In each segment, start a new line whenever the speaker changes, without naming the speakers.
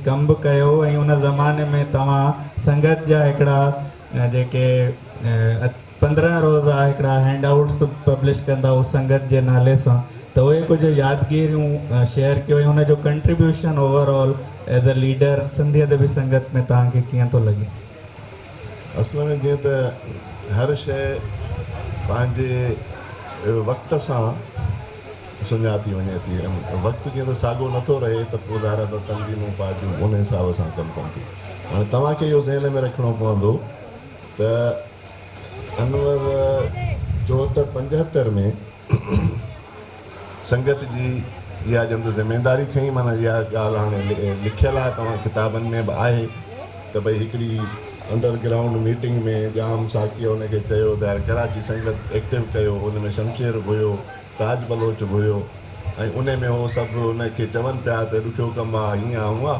ڪم به ڪيو ۽ ان زماني ۾ توهان سنگت جا هڪڙا جيڪي 15 روزا هڪڙا هينڊ آئوٽس پبلش ڪندا هو سنگت جي نالي سان ته اهي ڪجهه يادگيريون شيئر ڪيو ۽ ان جو contribution overall as a leader Sindhi Adabi Sangat ۾ توهان کي ڪيئن ٿو لڳي؟
اصل ۾ جيئن ته هر شيء پنهنجي وقت سان سڃاتي وڃي ٿي ۽ وقت جيئن ته ساڳو نٿو رهي ته پوء ظاهر آهي ته تنظيمون پارٽيون ان حساب سان ڪم ڪن ٿيون. هاڻي توهان کي اهو ذهن ۾ رکڻو پوندو ته انور 74 75 ۾ سنگت جي اها ڄڻ ته ذميداري کنئي معنيٰ اها ڳالهه هاڻي لکيل آهي توهان ڪتابن ۾ به آهي ته ڀئي هڪڙي انڊر گرائونڊ ميٽنگ ۾ ڄام ساقيء ان کي چيو ته يار ڪراچي سنگت ايڪٽو ڪيو ان ۾ شمشير به هيو تاج بلوچ به هيو ۽ ان ۾ هو سڀ ان کي چون پيا ته ڏکيو ڪم آ هيئن آ هونئن آ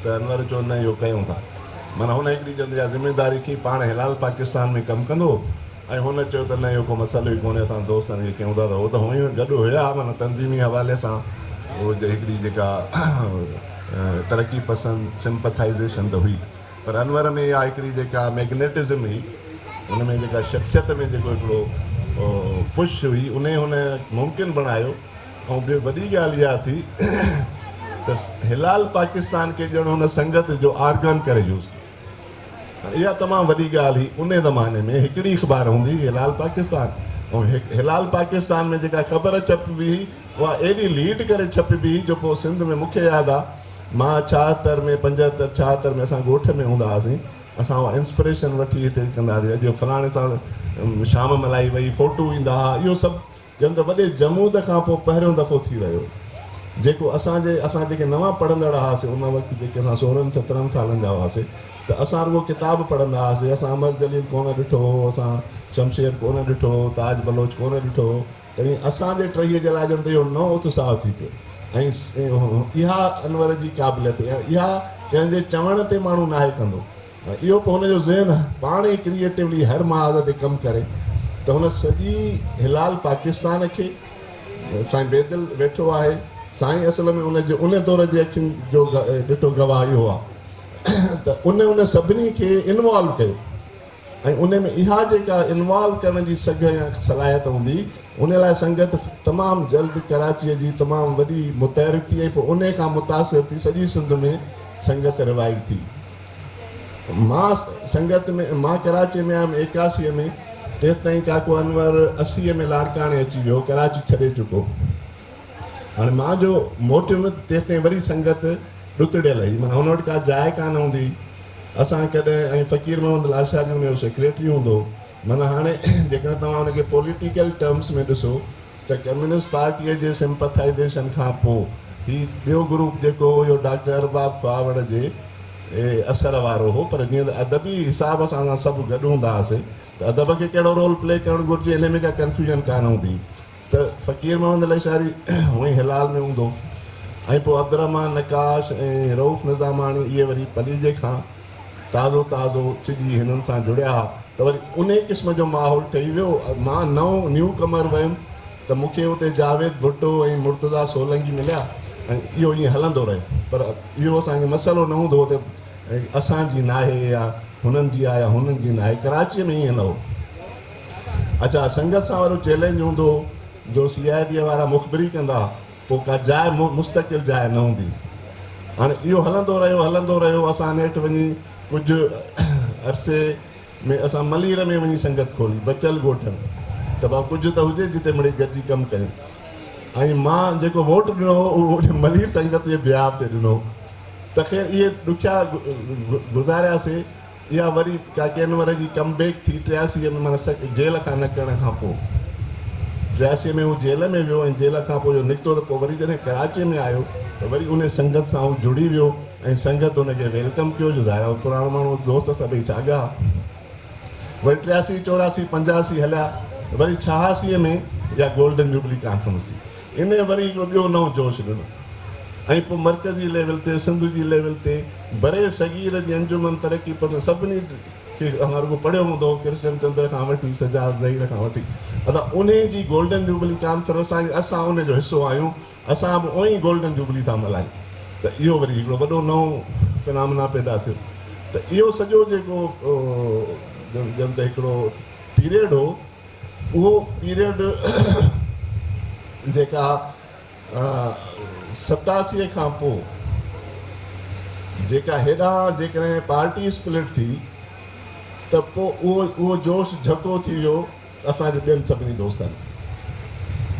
ته انور چيو نه اهو ڪيون ٿا معنيٰ هن هڪڙي ڄڻ ته اها ذميداري کنئي پاڻ هلال پاڪستان ۾ ڪم ڪندو هو ۽ هن چيو ته نه اهو ڪو مسئلو ئي ڪونهي اسان دوستن کي ڪيون ٿا ته هو ته هونئن ئي گڏ هيا معنيٰ تنظيمي حوالي سان هو هڪڙي جيڪا ترقي پسند سمپٿائيزيشن ته هئي پر انور ۾ اها هڪڙي جيڪا ميگنيٽزم هئي ان ۾ جيڪا شخصيت ۾ جيڪو هڪڙو پش هئي انهي هن ممڪن بڻايو ۽ ٻيو وڏي ڳالهه اها ٿي ته هلال پاڪستان کي ڄڻ هن سنگت جو آرگن ڪري يوز ڪيو. اها تمام وڏي ڳالهه هئي. انهي زماني ۾ هڪڙي اخبار هوندي هئي هلال پاڪستان ۽ هلال پاڪستان ۾ جيڪا خبر ڇپبي هئي اها ايڏي ليڊ ڪري ڇپبي هئي جو پوء سنڌ ۾ مون کي ياد آ مان 76 ۾ 75 76 ۾ اسان ڳوٺ ۾ هوندا هئاسين اسان اها انسپريشن وٺي هتي ڪندا هئاسين اڄ فلاڻي سان شام ملهائي وئي فوٽو ايندا هئا اهو سڀ ڄڻ ته وڏي جمود کان پوء پهريون دفعو ٿي رهيو. جيڪو اسان جي اسان جيڪي نوان پڙهندڙ هئاسي ان وقت جيڪي اسان سورهن سترهن سالن جا هئاسي ته اسان رڳو ڪتاب پڙهندا هئاسي اسان امر جليل ڪونه ڏٺو هو اسان شمشير ڪونه ڏٺو هو تاج بلوچ ڪونه ڏٺو هو ته ائين اسان جي ٽهيء جي لاء ڄڻ ته اهو نئون اتساهه ٿي پيو ۽ اها انور جي قابليت اها ڪنهن جي چوڻ تي ماڻهو ناهي ڪندو. اهو پوء هن جو ذهن پاڻ ئي ڪريئيٽولي هر محاذ تي ڪم ڪري ته هن سڄي هلال پاڪستان کي سائين بيدل ويٺو آهي سائين اصل ۾ ان جو ان دور جي اکين جو ڏٺو گواهه اهو آهي ته ان ان سڀني کي انوالو ڪيو ۽ ان ۾ اها جيڪا انوالو ڪرڻ جي سگهه يا صلاحيت هوندي ان لاء سنگت تمام جلد ڪراچيء جي تمام وڏي متحرڪ ٿي ۽ پوء ان کان متاثر ٿي سڄي سنڌ ۾ سنگت ريوائيو ٿي. مان سنگت ۾ مان ڪراچيء ۾ آيم 81 ۾ تيستائين ڪاڪو انور 80 ۾ لاڙڪاڻي اچي ويو ڪراچي ڇڏي چڪو هاڻي مان جو موٽيم ته تيستائين وري سنگت ڏتڙيل هئي معنيٰ هن وٽ ڪا جاء ڪانه هوندي هئي اسان ڪڏهن ۽ فقير محمد لاشاري ان جو سيڪريٽري هوندو هو معنيٰ هاڻي جيڪڏهن توهان ان کي پوليٽيڪل ٽرمس ۾ ڏسو ته ڪميونسٽ پارٽيء جي سمپٿائيزيشن کان پوء هي ٻيو گروپ جيڪو هو اهو ڊاڪٽر ارباب خواوڙ جي اثر وارو هو پر جيئن ته ادبي حساب سان اسان سڀ گڏ هوندا هئاسين ته ادب کي ڪهڙو رول پلي ڪرڻ گهرجي انهي ۾ ڪا ڪنفيوزن ڪانه هوندي هئي ته فقير محمد لاشاري هونئن هلال ۾ هوندو هو ۽ پوء عبدالرحمان نقاش ۽ رئوف نظاماڻي اهي وري پليجي کان تازو تازو ڇڄي هنن سان جڙيا ها ته وري انهي قسم جو ماحول ٺهي ويو. مان نئون نيو ڪمر ويم ته مون کي اتي جاويد ڀٽو ۽ مرتضيٰ سولنگي مليا ۽ اهو ائين هلندو رهيو پر اهو اسان کي مسئلو نه هوندو هو ته اسان جي ناهي يا هنن جي آهي يا هنن جي ناهي. ڪراچيء ۾ ائين نه هو. اڇا سنگت سان وڏو چئلينج هوندو هو جو سي I D وارا مخبري ڪندا ها پوء ڪا جاء مستقل جاء نه هوندي هئي. هاڻي اهو هلندو رهيو هلندو رهيو اسان نيٺ وڃي ڪجهه عرصي ۾ اسان ملير ۾ وڃي سنگت کولي بچل ڳوٺ ۾ ته ڀاء ڪجهه ته هجي جتي مڙئي گڏجي ڪم ڪيون ۽ مان جيڪو ووٽ ڏنو هو اهو ان ملير سنگت جي بيهاف تي ڏنو هو ته خير اهي ڏکيا گذارياسي. اها وري ڪاڪي انور جي ڪم بيڪ ٿي 83 ۾ معنيٰ جيل کان نڪرڻ کان پوء 83 ۾ هو جيل ۾ ويو ۽ جيل کان پوء جو نڪتو ته پوء وري جڏهن ڪراچي ۾ آيو ته وري انهي سنگت سان هو جڙي ويو ۽ سنگت هن کي welcome ڪيو جو ظاهر آهي هو پراڻو ماڻهو هو دوست سڀئي ساڳيا ها وري 83 84 85 هليا وري 86 ۾ اها گولڊن جوبلي ڪانفرنس ٿي انهيء وري هڪڙو ٻيو نئون جوش ڏنو ۽ پوء مرڪزي ليول تي، سنڌ جي ليول تي، برصغير جي انجمن ترقي پسند سڀني کي اوهان رڳو پڙهيو هوندو، ڪرشن چندر کان وٺي سجاد ظهير کان وٺي ادا انهي جي گولڊن جوبلي ڪانفرنس آهي اسان ان جو حصو آهيون، اسان به اوئين ئي گولڊن جوبلي ٿا ملهايون. ته اهو وري هڪڙو وڏو نئون فنامنا پيدا ٿيو ته اهو سڄو جيڪو ڄڻ ته هڪڙو پيريڊ هو اهو پيريڊ جيڪا 87 کان پوء جيڪا هيڏانهن جيڪڏهن پارٽي اسپلٽ ٿي ته پوء اهو اهو جوش جهڪو ٿي ويو اسان جي ٻين سڀني دوستن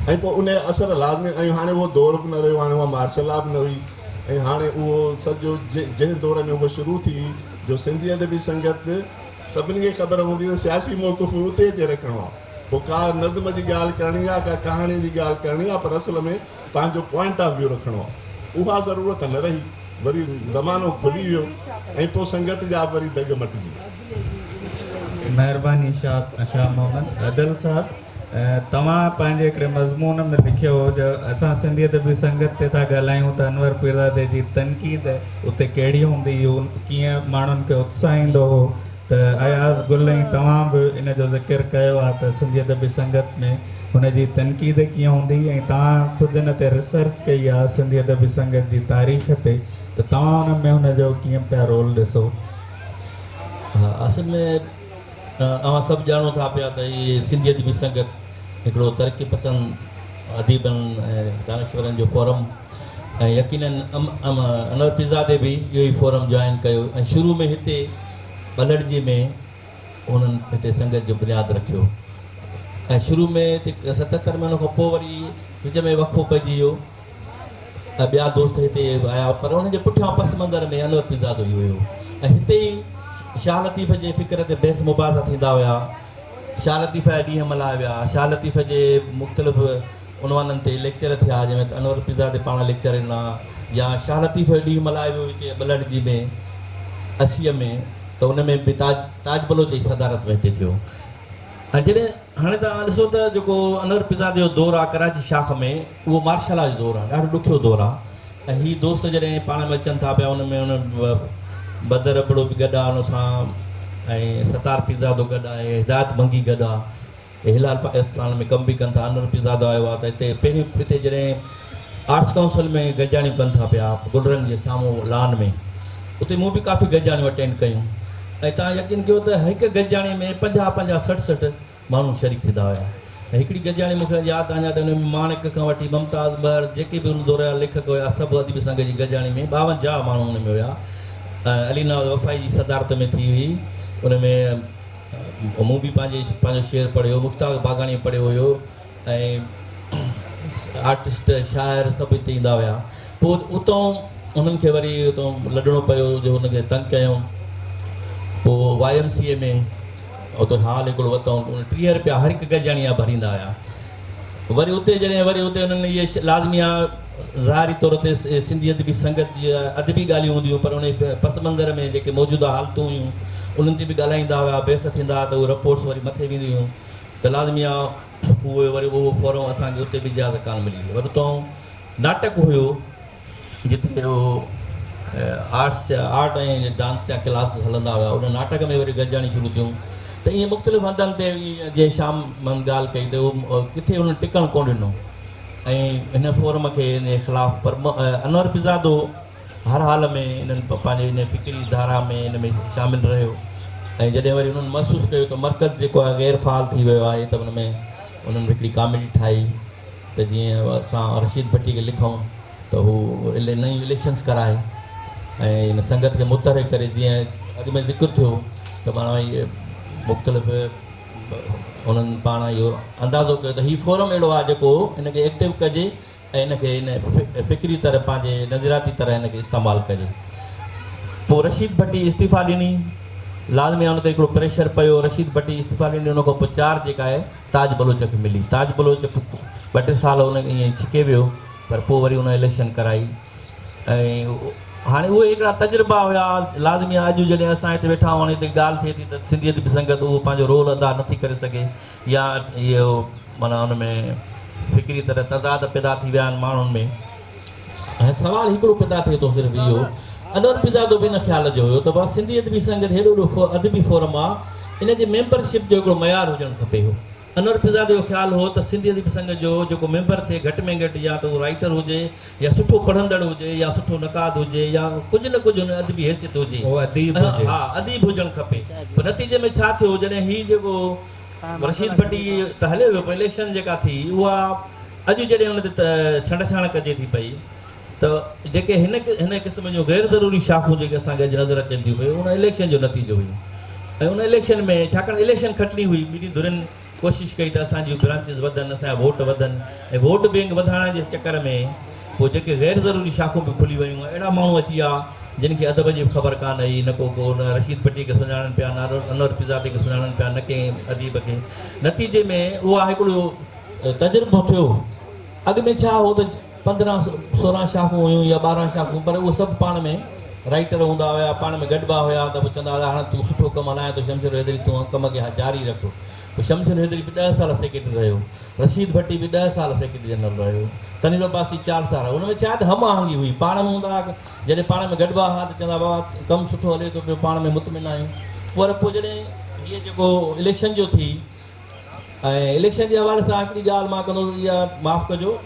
۽ پوء ان جا اثر لازمي ۽ هاڻي اهو دور به نه رهيو هاڻي اها مارشل لا به نه هئي ۽ هاڻي اهو سڄو جنهن دور ۾ اهو شروع ٿي جو سنڌي ادبي سنگت سڀني کي خبر هوندي ته سياسي موقف اتي اچي رکڻو آهي پوء ڪا نظم جي ڳالهه ڪرڻي آهي ڪا ڪهاڻي جي ڳالهه ڪرڻي آهي پر اصل ۾ پنهنجو پوائنٽ آف ويو رکڻو آهي اها ضرورت نه رهي وري زمانو کلي ويو ۽ پوء سنگت جا به وري دڳ مٽجي ويا.
مهرباني شاهه محمد ادل صاحب توهان پنهنجي هڪڙي مضمون ۾ لکيو هو جو اسان سنڌي ادبي سنگت تي ٿا ڳالهايون ته انور پيرزادي جي تنقيد اتي ڪهڙي هوندي هئي هو ڪيئن ماڻهن کي اتساهيندو هو ته اياز گل ۽ توهان به ان جو ذڪر ڪيو آهي ته سنڌي ادبي سنگت ۾ هن جي تنقيد ڪيئن هوندي هئي ۽ توهان خود ان تي ريسرچ ڪئي آهي سنڌي ادبي سنگت جي تاريخ تي ته توهان ان ۾ هن جو ڪيئن پيا رول ڏسو؟
ها اصل ۾ اوهان سڀ ڄاڻو ٿا پيا ته هي سنڌي ادبي سنگت هڪڙو ترقي پسند اديبن ۽ دانشورن جو فورم ۽ يقينن انور پيرزادي به اهو ئي فورم جوائن ڪيو ۽ شروع ۾ هتي ٻلهڙجي ۾ انهن هتي سنگت جو بنياد رکيو ۽ شروع ۾ هتي 77 ۾ ان کان پوء وري وچ ۾ وقفو پئجي ويو ۽ ٻيا دوست هتي آيا پر انهن جي پٺيان پس منظر ۾ انور پيرزادو ئي هيو ۽ هتي ئي شاهه لطيف جي فڪر تي بحث مباحثا ٿيندا هيا، شاهه لطيف جا ڏينهن ملهايا ويا، شاهه لطيف جي مختلف عنوانن تي ليڪچر ٿيا جنهن ۾ انور پيرزادي پاڻ ليڪچر ڏنا يا شاهه لطيف جو ڏينهن ملهايو ويو هتي ٻلهڙجي ۾ 80 ۾ ته ان ۾ به تاج تاج بلوچ جي صدارت ۾ هتي ٿيو ۽ جڏهن هاڻي توهان ڏسو ته جيڪو انور پيرزادي جو دور آهي ڪراچي شاخ ۾ اهو مارشل لا جو دور آهي ڏاڍو ڏکيو دور آهي ۽ هي دوست جڏهن پاڻ ۾ اچن ٿا پيا ان ۾ ان بدر ابڙو به گڏ آهي ان سان ۽ ستار پيرزادو گڏ آهي هدايت منگي گڏ آهي هلال پاڪستان ۾ ڪم به ڪن ٿا انور پيرزادو آيو آهي ته هتي پهريون هتي جڏهن آرٽس ڪائونسل ۾ گڏجاڻيون ڪن ٿا پيا گل رنگ جي سامهون لان ۾ اتي مون به ڪافي گڏجاڻيون اٽينڊ ڪيون ۽ توهان يقين ڪيو ته هڪ گڏجاڻي ۾ پنجاهه پنجاهه 60 60 ماڻهو شريڪ ٿيندا هيا ۽ هڪڙي گڏجاڻي مون کي ياد اڃا ته ان ۾ ماڻڪ کان وٺي ممتاز مهر جيڪي به ان دور جا ليکڪ هيا سڀ ادبي سنگت جي گڏجاڻي ۾ 52 ماڻهو ان ۾ هيا ۽ علي نواز وفائي جي صدارت ۾ ٿي هئي ان ۾ مون به پنهنجي پنهنجو شعر پڙهيو مشتاق باگاڻي پڙهيو هيو ۽ آرٽسٽ شاعر سڀ اتي ايندا هيا پوء اتان انهن کي وري اتان لڏڻو پيو جو انهن کي تنگ ڪيائون پوء واء ايم سي اي ۾ اتي هال هڪڙو ورتائون ان 30 رپيا هر هڪ گڏجاڻي جا ڀريندا هيا وري اتي جڏهن وري اتي انهن اهي لازمي آ ظاهري طور تي سنڌي ادبي سنگت جي ادبي ڳالهيون هونديون هيون پر ان پس منظر ۾ جيڪي موجوده حالتون هيون انهن تي به ڳالهائيندا هيا بحث ٿيندا هئا ته اهي رپورٽس وري مٿي وينديون هيون ته لازمي آ اهو وري اهو فورم اسان کي اتي به اجازت ڪانه ملي. وري اتان ناٽڪ هيو جتي اهو آرٽس جا آرٽ ۽ ڊانس جا ڪلاسز هلندا هيا ان ناٽڪ ۾ وري گڏجاڻيون شروع ٿيون ته ائين مختلف هنڌن تي جنهن شام من ڳالهه ڪئي ته اهو ڪٿي انهن ٽڪڻ ڪونه ڏنو ۽ هن فورم کي ان جي خلاف پر انور پيرزادو هر حال ۾ انهن پنهنجي ان فڪري ڌارا ۾ ان ۾ شامل رهيو ۽ جڏهن وري انهن محسوس ڪيو ته مرڪز جيڪو آهي غير فعال ٿي ويو آهي ته ان ۾ انهن هڪڙي ڪاميٽي ٺاهي ته جيئن اسان رشيد ڀٽي کي لکون ته هو نيون اليڪشنس ڪرائي ۽ ان سنگت کي متحرڪ ڪري جيئن اڳ ۾ ذڪر ٿيو ته معنيٰ اهي مختلف انهن پاڻ اهو اندازو ڪيو ته هي فورم اهڙو آهي جيڪو ان کي ايڪٽو ڪجي ۽ ان کي ان فڪري طرح پنهنجي نظرياتي طرح ان کي استعمال ڪجي. پوء رشيد ڀٽي استعيفا ڏني. لازمي ان تي هڪڙو پريشر پيو. رشيد ڀٽي استعيفا ڏني ان کان پوء چارج جيڪا آهي تاج بلوچ کي ملي. تاج بلوچ ٻه ٽي سال ان ائين ئي ڇڪي ويو پر پوء وري ان اليڪشن ڪرائي ۽ هاڻي اهي هڪڙا تجربا هيا. لازمي اڄ جڏهن اسان هتي ويٺا آهيون هاڻي هتي ڳالهه ٿئي ٿي ته سنڌي ادبي سنگت اهو پنهنجو رول ادا نٿي ڪري سگهي. يا اهو معنيٰ ان ۾ فڪري طرح تضاد پيدا ٿي ويا آهن ماڻهن ۾ ۽ سوال هڪڙو پيدا ٿئي ٿو صرف اهو انور پيرزادو به ان خيال جو هيو ته بابا سنڌي ادبي سنگت هيڏو وڏو ادبي فورم آهي ان جي ميمبرشپ جو هڪڙو معيار هجڻ کپي هو. انور پيرزادي جو خيال هو ته سنڌي ادبي سنگت جو جيڪو ميمبر ٿئي گهٽ ۾ گهٽ يا ته اهو رائيٽر هجي يا سٺو پڙهندڙ هجي يا سٺو نقاد هجي يا ڪجهه نه ڪجهه هن ادبي حيثيت هجي.
اهو اديب هجي.
ها اديب هجڻ کپي. پر نتيجي ۾ ڇا ٿيو جڏهن هي جيڪو رشيد ڀٽي ته هليو ويو پر اليڪشن جيڪا ٿي اها اڄ جڏهن ان تي ڇنڊ ڇاڻ ڪجي ٿي پئي ته جيڪي هن هن قسم جون غير ضروري شاخون جيڪي اسان کي اڄ نظر اچن ٿيون پيون ان اليڪشن جو نتيجو هيون ۽ ان اليڪشن ۾ ڇاڪاڻ اليڪشن کٽڻي هئي ٻنهي ڌرين ڪوشش ڪئي ته اسان جون برانچز وڌن اسان جا ووٽ وڌن ۽ ووٽ بينڪ وڌائڻ جي چڪر ۾ پوء جيڪي غير ضروري شاخون به کلي ويون ۽ اهڙا ماڻهو اچي ويا جن کي ادب جي به خبر ڪانه هئي نه ڪو ڪو نه رشيد ڀٽي کي سڃاڻن پيا نه انور پيرزادي کي سڃاڻن پيا نه ڪنهن اديب کي نتيجي ۾ اها هڪڙو تجربو ٿيو اڳ ۾ ڇا هو ته 15 16 شاخون هيون يا 12 شاخون پر اهي سڀ پاڻ ۾ رائيٽر هوندا هيا پاڻ ۾ گڏبا هيا ته پوء چوندا هيا هاڻ تون سٺو ڪم هلائين ٿو شمشير حيدري تون ڪم کي جاري رک پوء شمشير حيدري به 10 سال سيڪريٽري رهيو رشيد ڀٽي به 10 سال سيڪريٽري جنرل رهيو تنوير عباسي 4 سال ان ۾ ڇا ته هم آهنگي هئي پاڻ ۾ هوندا هئا جڏهن پاڻ ۾ گڏبا هئا ته چوندا بابا ڪم سٺو هلي ٿو پيو پاڻ ۾ مطمئن آهيون پر پوء جڏهن هيء جيڪو اليڪشن جو ٿي ۽ اليڪشن جي حوالي سان هڪڙي ڳالهه مان ڪندس اها معاف ڪجو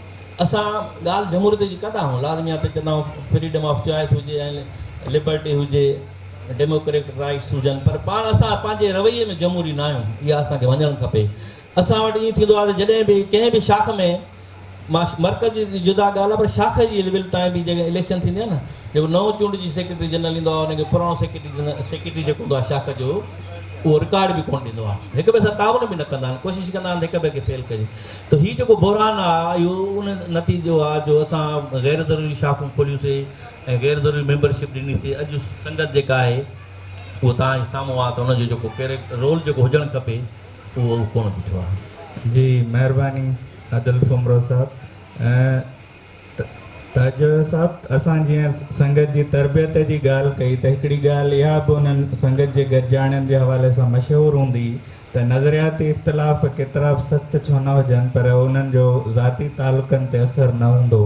اسان ڳالهه جمهوريت جي ڪندا آهيون لازمي آهي ته چوندا آهيون فريڊم آف چوائس هجي ۽ لبرٽي هجي ڊيموڪريٽڪ رائٽس هجن پر پاڻ اسان پنهنجي رويي ۾ جمهوري نه آهيون اها اسان کي مڃڻ کپي اسان وٽ ائين ٿيندو آهي ته جڏهن به ڪنهن به شاخ ۾ مان مرڪز جي جدا ڳالهه آهي پر شاخ جي ليول تائين به جيڪڏهن اليڪشن ٿيندي آهي نه جيڪو نئون چونڊجي سيڪريٽري جنرل ايندو آهي ان کي پراڻو سيڪريٽري جنرل سيڪريٽري جيڪو هوندو آهي شاخ جو اهو رڪارڊ به ڪونه ڏيندو آهي هڪ ٻئي سان تعاون به نه ڪندا آهن ڪوشش ڪندا آهن ته هڪ ٻئي کي فيل ڪجي ته هي جيڪو بحران آهي اهو ان نتيجو آهي جو اسان غير ضروري شاخون کوليون سي ۽ غير ضروري ميمبرشپ ڏني سي اڄ سنگت جيڪا آهي اهو توهان جي سامهون آهي ته ان جو جيڪو ڪيريڪٽر رول جيڪو هجڻ کپي اهو ڪونه بيٺو آهي.
جي مهرباني عادل سومرو صاحب ۽ تاج جويو صاحب اسان جيئن سنگت جي تربيت جي ڳالهه ڪئي ته هڪڙي ڳالهه اها به انهن سنگت جي گڏجاڻين جي حوالي سان مشهور هوندي ته نظرياتي اختلاف ڪيترا به سخت ڇو نه هجن پر انهن جو ذاتي تعلقن تي اثر نه هوندو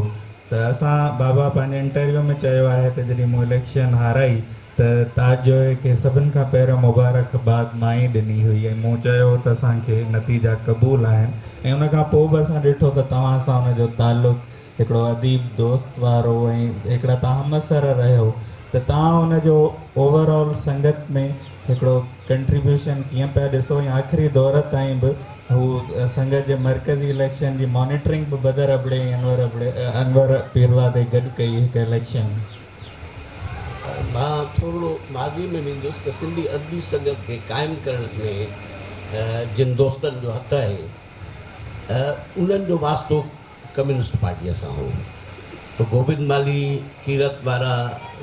ته اسان بابا پنهنجي انٽرويو ۾ چيو آهي ته جڏهن مون اليڪشن هارائي ته تاج جويي کي سڀن کان پهريون مبارڪ باد مان ئي ڏني هئي ۽ مون چيو هو ته اسان کي نتيجا قبول آهن ۽ ان کان پوء به اسان ڏٺو ته توهان سان ان جو تعلق هڪڙو اديب دوست وارو ۽ هڪڙا توهان همعصر رهيو ته توهان ان جو اوور آل سنگت ۾ هڪڙو ڪنٽريبيوشن ڪيئن پيا ڏسو ۽ آخري دور تائين به هو سنگت جي مرڪزي اليڪشن جي مانيٽرنگ به بدر ابڙي ۽ انور ابڙي انور پيرزادي گڏ ڪئي هڪ اليڪشن.
مان ٿورڙو ماضيء ۾ ويندس ته سنڌي ادبي سنگت کي قائم ڪرڻ ۾ جن دوستن جو هٿ آهي، انهن جو واسطو ڪميونسٽ پارٽيء سان هو. ته گوبند مالهي، ڪيرت وارا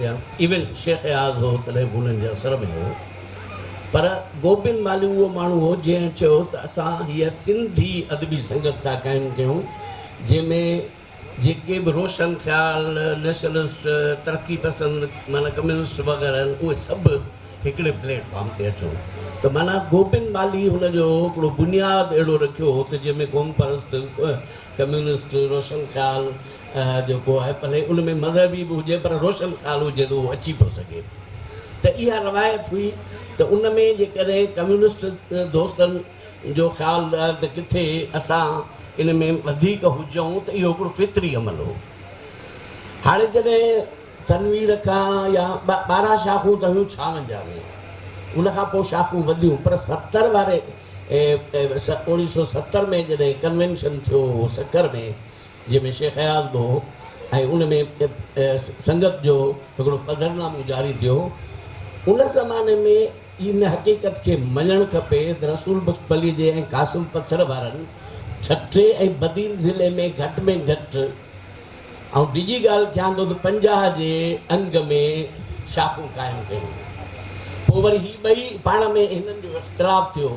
يا ايون شيخ اياز هو تڏهن به انهن جي اثر ۾ هو. پر گوبند مالهي اهو ماڻهو هو جنهن چيو ته اسان هيء سنڌي ادبي سنگت ٿا قائم ڪيون، جنهن ۾ جيڪي به روشن خيال، نيشنلسٽ، ترقي پسند معنيٰ ڪميونسٽ وغيره آهن اهي سڀ هڪڙي پليٽ فارم تي اچون ته معنيٰ گوبند مالهي هن جو هڪڙو بنياد اهڙو رکيو هو ته جنهن ۾ قوم پرست، ڪميونسٽ، روشن خيال جيڪو آهي ڀلي ان ۾ مذهبي به هجي پر روشن خيال هجي ته اهو اچي پيو سگهي ته اها روايت هئي ته ان ۾ جيڪڏهن ڪميونسٽ دوستن جو خيال ته ڪٿي اسان ان ۾ وڌيڪ هجون ته اهو هڪڙو فطري عمل هو. هاڻي جڏهن تنوير کان يا 12 شاخون ته هيون 56 ۾ ان کان پوء شاخون وڌيون پر 70 واري 1970 ۾ جڏهن ڪنوينشن ٿيو هو سکر ۾ جنهن ۾ شيخ اياز به هو ۽ ان ۾ سنگت جو هڪڙو پڌرنامو جاري ٿيو ان زماني ۾ ان حقيقت کي مڃڻ کپي ته رسول بخش پليجي ۽ قاسم پٿر وارن ٺٽي ۽ بدين ضلعي ۾ گهٽ ۾ گهٽ آئون ڊڄي ڳالهه ڪيان ٿو ته 50 جي انگ ۾ شاخون قائم ڪيون. پوء وري هي ٻئي پاڻ ۾ هنن جو اختلاف ٿيو.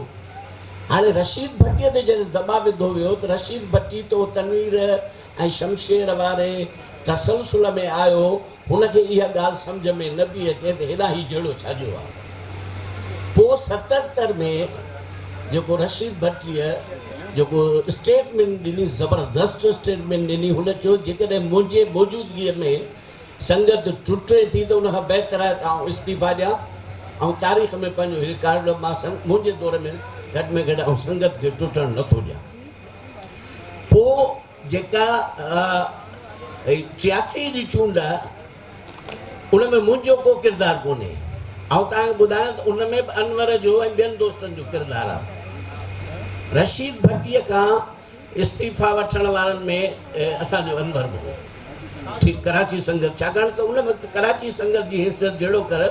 هاڻي رشيد ڀٽيء تي جڏهن دٻاء وڌو ويو ته رشيد ڀٽي ته تنوير ۽ شمشير واري تسلسل ۾ آيو هن کي اها ڳالهه سمجهه ۾ نه پئي اچي ته هيڏانهن هي جهيڙو ڇا جو آهي. پوء 77 ۾ جيڪو رشيد ڀٽيء جيڪو اسٽيٽمينٽ ڏني، زبردست اسٽيٽمينٽ ڏني، هن چيو جيڪڏهن منهنجي موجودگيء ۾ سنگت ٽٽي ٿي ته ان کان بهتر آهي ته آئون استعيفا ڏيان ۽ تاريخ ۾ پنهنجو هي رڪارڊ مان منهنجي دور ۾ گهٽ ۾ گهٽ آئون سنگت کي ٽٽڻ نه ٿو ڏيان. پوء جيڪا 86 جي چونڊ آ ان ۾ منهنجو ڪو ڪردار ڪونهي. آئون توهان کي ٻڌايان ته ان ۾ به انور جو ۽ ٻين دوستن جو ڪردار آ. رشيد ڀٽيء کان استعيفا وٺڻ وارن ۾ اسان جو انور به هو. ٺيڪ ڪراچي سنگت ڇاڪاڻ ته ان وقت ڪراچي سنگت جي حيثيت جهڙوڪر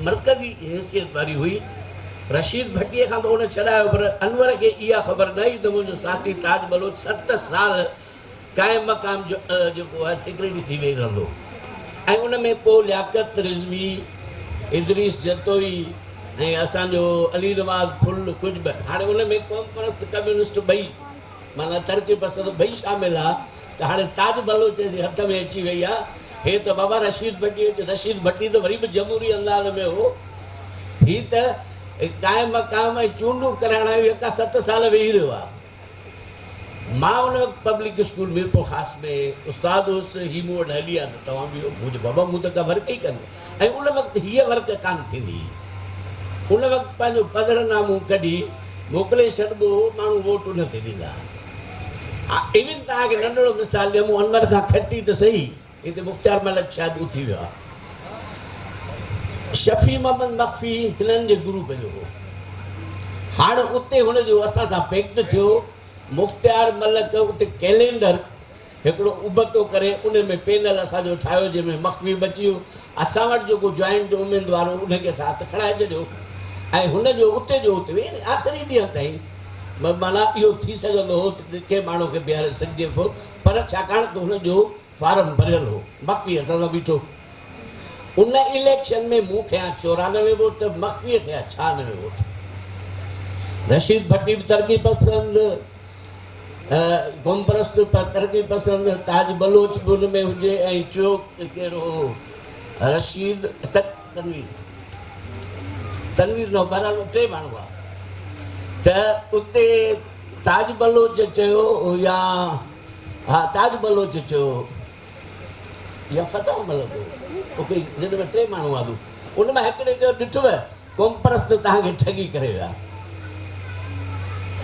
مرڪزي حيثيت واري هئي. رشيد ڀٽيء کان ته ان ڇڏايو پر انور کي اها خبر نه هئي ته منهنجو ساٿي تاج بلوچ ست سال قائم مقام جيڪو آهي سيڪريٽري ٿي ويهي رهندو ۽ ان ۾ پوء لياقت رضوي، ادريس جتوئي ۽ اسان جو علي نواز ڦل ڪجهه به هاڻي ان ۾ قومپرست ڪميونسٽ ٻئي معنيٰ ترقي پسند ٻئي شامل ها ته هاڻي تاج بلوچ جي هٿ ۾ اچي وئي آ هي ته بابا رشيد ڀٽي رشيد ڀٽي ته وري به جمهوري انداز ۾ هو هي ته قائم مقام ۽ چونڊون ڪرائڻ آيو يڪا ست سال ويهي رهيو آ. مان ان وقت پبلڪ اسڪول ميرپورخاص ۾ استاد هوس، هي مون وٽ هلي آيا ته توهان به مون چيو بابا مون ته ڪا ورڪ ئي ڪانه ۽ ان وقت هيء ورڪ ڪانه ٿيندي هئي. ان وقت پنهنجو پڌرنامو ڪڍي موڪلي ڇڏبو هو، ماڻهو ووٽ ان تي ڏيندا ها. ايون توهان کي ننڍڙو مثال ڏيان، مون انور کان کٽي ته سهي، هتي مختيار ملڪ شايد اٿي ويو آهي. شفيع محمد مخفي هنن جي گروپ جو هو. هاڻ اتي هن جو اسان سان پيڪٽ ٿيو. مختيار ملڪ اتي ڪئلينڊر هڪڙو ابتو ڪري ان ۾ پينل اسان جو ٺاهيو جنهن ۾ مخفي بچي ويو. اسان وٽ جيڪو جوائنٽ اميدوار هو ان کي اسان هٿ کڻائي ڇڏيو ۽ هن جو اتي جو اتي يعني آخري ڏينهن تائين معنيٰ اهو ٿي سگهندو هو ته ڪنهن ماڻهو کي بيهاري سگهجي پيو پر ڇاڪاڻ ته هن جو فارم ڀريل هو. مخفي اسان سان بيٺو. ان اليڪشن ۾ مون کنيا 94 ووٽ، مخفيء کنيا 96 ووٽ. رشيد ڀٽي به ترقي پسند، قومپرست پر ترقي پسند، تاج بلوچ به ان ۾ هجي ۽ ٽيو ڪير هو رشيد تنوير، تنوير نه بهرحال ٽي ماڻهو هئا ته اتي تاج بلوچ چيو يا ها تاج بلوچ چيو يا فتح ملڪ هو اوڪي جن ۾ ٽي ماڻهو هئا ان مان هڪڙي چيو ڏٺو قومپرست توهان کي ٺڳي ڪري ويا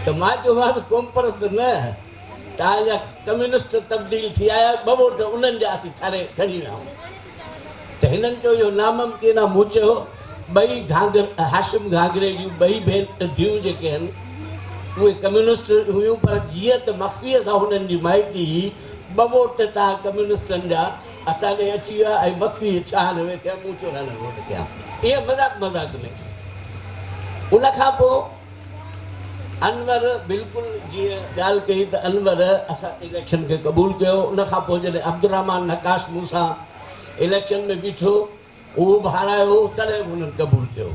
ته مان چيومانس قومپرست نه توهان جا ڪميونسٽ تبديل ٿي آيا ٻه ووٽ انهن جا اسين کاري کڻي ويا آهيون ته هنن چيو اهو ناممڪن آهي مون چيو ٻئي گهانگر هاشم گهانگري جون ٻئي ڀيڻ ڌيئون جيڪي آهن اهي ڪميونسٽ هيون پر جيئن ته مخفيء سان هنن جي مائٽي هئي ٻه ووٽ تان ڪميونسٽن جا اسان ڏي اچي ويا ۽ مخفيء 96 ڪيا مون 94 ووٽ ڪيا ائين مذاق مذاق ۾ ان کان پوء انور بلڪل جيئن ڳالهه ڪئي ته انور اسان اليڪشن کي قبول ڪيو ان کان پوء جڏهن عبدالرحمان نقاش مون سان اليڪشن ۾ بيٺو اهو به هارايو تڏهن به هنن قبول ڪيو.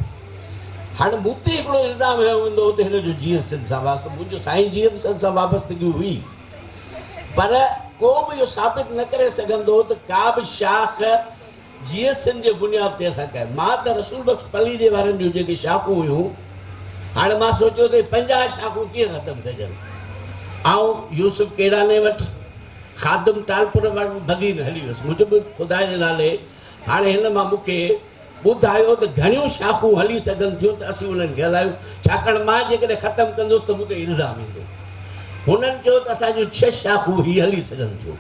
هاڻي مون تي هڪڙو الزام هنيو ويندو هو ته هن جو جي ايس سنڌ سان واسطو، منهنجو سائين جي ايم سنڌ سان وابستگي هئي پر ڪو به اهو ثابت نه ڪري سگهندو هو ته ڪا به شاخ جي ايس سنڌ جي بنياد تي اسان ڪئي. مان ته رسول بخش پليجي وارن جون جيڪي شاخون هيون هاڻي مان سوچيو ته 50 شاخون ڪيئن ختم ڪجن. آئون يوسف ڪيڙاني وٽ، خادم ٽالپر وٽ بدين هلي ويس. مون چيو خدا جي نالي هاڻي هن مان مون کي ٻڌايو ته گهڻيون شاخون هلي سگهن ٿيون ته اسين انهن کي هلايون، ڇاڪاڻ مان جيڪڏهن ختم ڪندس ته مون تي الزام ايندو. هنن چيو ته اسان جون ڇهه شاخون هي هلي سگهن ٿيون.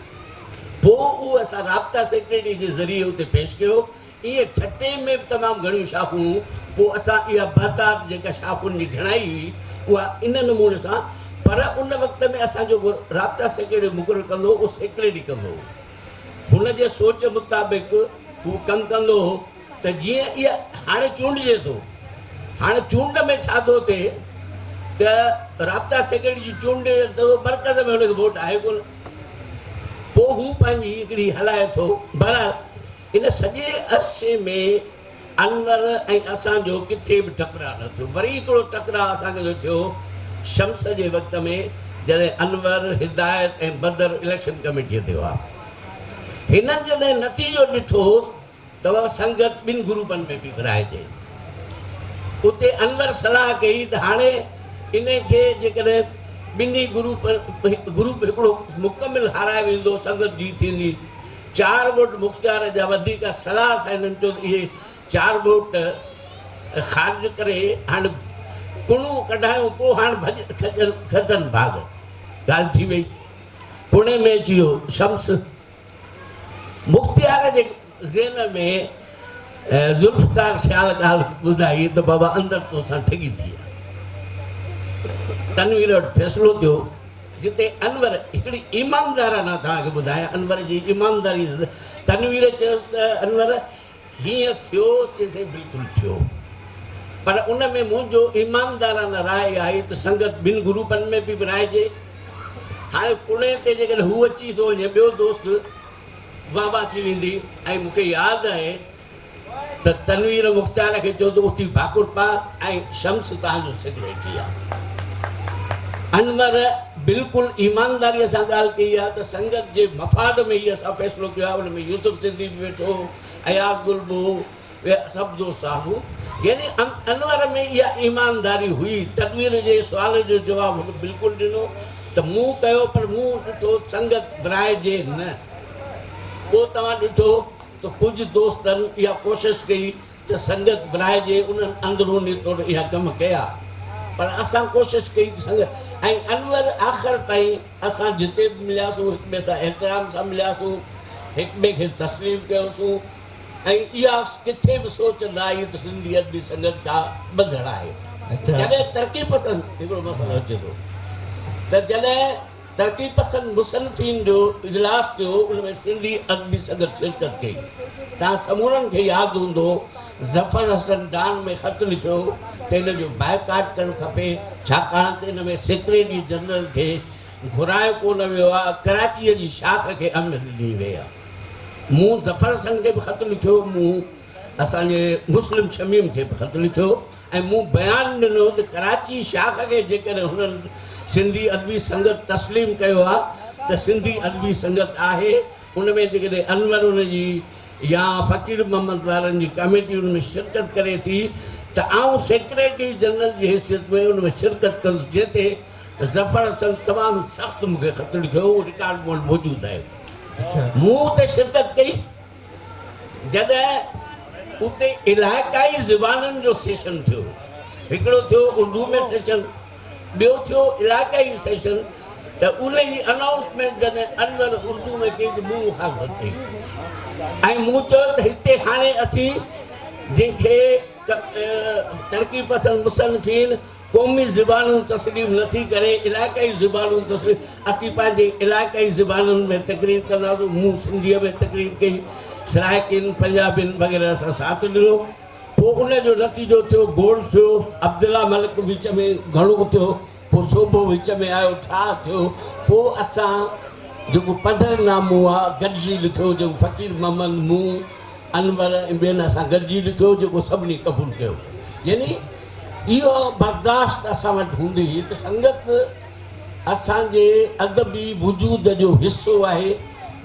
پوء اهو اسان رابطا سيڪريٽري جي ذريعي اتي پيش ڪيو. ائين ٺٽي ۾ به تمام گهڻيون شاخون هيون. پوء اسان اها بهتات جيڪا شاخن جي گهڻائي هئي اها ان نموني سان پر ان وقت ۾ اسان جو رابطا سيڪريٽري مقرر ڪندو هو اهو سيڪريٽري ڪندو هو. هن جي سوچ مطابق هو ڪم ڪندو هو ته جيئن اها هاڻي چونڊجي ٿو. هاڻي چونڊ ۾ ڇا ٿو ٿئي ته رابطا سيڪريٽري جي چونڊ ته مرڪز ۾ هن کي ووٽ آهي ڪونه. پوء هو پنهنجي هڪڙي هلائي ٿو. بهرحال ان سڄي عرصي ۾ انور ۽ اسان جو ڪٿي به ٽڪراء نه ٿيو. وري هڪڙو ٽڪراء اسان جو ٿيو شمس جي وقت ۾ جڏهن انور، هدايت ۽ بدر اليڪشن ڪميٽيء تي هئا. هنن جڏهن نتيجو ڏٺو ته اها سنگت ٻن گروپن ۾ پئي ورهائجي. اتي انور صلاح ڪئي ته هاڻي انهي کي جيڪڏهن ٻنهي گروپ گروپ هڪڙو مڪمل هارائي ويندو سنگت جي ٿيندي. چار ووٽ مختيار جا وڌيڪ صلاح سان هنن چيو ته اهي چار ووٽ خارج ڪري هاڻ ڪڻو ڪڍايون پوء هاڻ ڀڄ کٽن ڀاڳ. ڳالهه ٿي وئي. پوڻي ۾ اچي ويو شمس. مختيار جي ذهن ۾ ذوالفقار سيال ڳالهه ٻڌائي ته بابا اندر توسان ٺڳي ٿي آ. تنوير وٽ فيصلو ٿيو جتي انور هڪڙي ايماندارانه توهان کي ٻڌايان انور جي ايمانداري تنوير چيس ته انور هيئن ٿيو؟ چيسين بلڪل ٿيو پر ان ۾ منهنجو ايماندارانه راء اها آهي ته سنگت ٻن گروپن ۾ به ورهائجي. هاڻي ڪڻي تي جيڪڏهن هو اچي ٿو وڃي ٻيو دوست واهه واهه ٿي ويندي ۽ مون کي ياد آهي ته تنوير مختيار کي چيو ته اٿي ڀاڪر پاء ۽ شمس توهان جو سيڪريٽري آهي. انور بلڪل ايمانداريء سان ڳالهه ڪئي آهي ته سنگت جي مفاد ۾ هي اسان فيصلو ڪيو آهي ان ۾ يوسف سنڌي به ويٺو هو، اياز گل به هو، اهي سڀ دوست هئاسون. يعني انور ۾ اها ايمانداري هئي. تنوير جي سوال جو جواب هن بلڪل ڏنو ته مون ڪيو پر مون ڏٺو سنگت ورهائجي نه. پوء توهان ڏٺو ته ڪجهه دوستن اها ڪوشش ڪئي ته سنگت ورهائجي انهن اندروني طور اها ڪم ڪيا پر اسان ڪوشش ڪئي ته سنگت ۽ انور آخر تائين اسان جتي به ملياسون هڪ ٻئي سان احترام سان ملياسون هڪ ٻئي کي تسليم ڪيوسون ۽ اها ڪٿي به سوچ نه آئي ته سنڌي ادبي سنگت ڪا ٻنڌڻ آهي. جڏهن ترقي پسند هڪڙو مسئلو اچي ٿو ته جڏهن ترقي پسند مصنفين جو اجلاس ٿيو ان ۾ سنڌي ادبي سنگت شرڪت ڪئي. توهان سمورن کي ياد هوندو ظفر حسن ڊان ۾ خط لکيو ته ان جو بائيڪاٽ ڪرڻ کپي ڇاڪاڻ ته ان ۾ سيڪريٽري جنرل کي گهرايو ڪو نه ويو آهي ڪراچيء جي شاخ کي اهميت ڏني وئي آهي. مون ظفر حسن کي به خط لکيو مون اسان جي مسلم شميم کي به خط لکيو ۽ مون بيان ڏنو ته ڪراچي شاخ کي جيڪڏهن هنن سنڌي ادبي سنگت تسليم ڪيو آهي ته سنڌي ادبي سنگت آهي ان ۾ جيڪڏهن انور ان جي يا فقير محمد وارن جي ڪميٽي ان ۾ شرڪت ڪري ٿي ته آئون سيڪريٽري جنرل جي حيثيت ۾ ان ۾ شرڪت ڪندس جنهن تي ظفر حسن تمام سخت مون کي خط لکيو اهو رڪارڊ مون وٽ موجود آهي مون اتي شرڪت ڪئي. جڏهن اتي علائقائي زبانن جو سيشن ٿيو، هڪڙو ٿيو اردو ۾ سيشن، ٻيو ٿيو علائقائي سيشن ته ان جي انائونسمينٽ جڏهن انور اردو ۾ ڪئي ته مون مخالفت ڪئي ۽ مون چيو ته هتي هاڻي اسين جنهن کي ترقي پسند مصنفين قومي زبانون تسليم نه ٿي ڪري، علائقائي زبانون تسليم، اسين پنهنجي علائقائي زبانن ۾ تقرير ڪنداسون، مون سنڌيء ۾ تقرير ڪئي، سرائڪين، پنجابين وغيره اسان ساٿ ڏنو، پوء ان جو نتيجو ٿيو گوڙ ٿيو، عبدالله ملڪ وچ ۾ گهڻو ٿيو، پوء سوڀو وچ ۾ آيو، ٺاهه ٿيو، پوء اسان جيڪو پڌرنامو آ گڏجي لکيو، جيڪو فقير محمد، مون، انور ۽ ٻين اسان گڏجي لکيو، جيڪو سڀني قبول ڪيو، يعني اهو برداشت اسان وٽ هوندي هئي ته سنگت اسان جي ادبي وجود جو حصو آهي،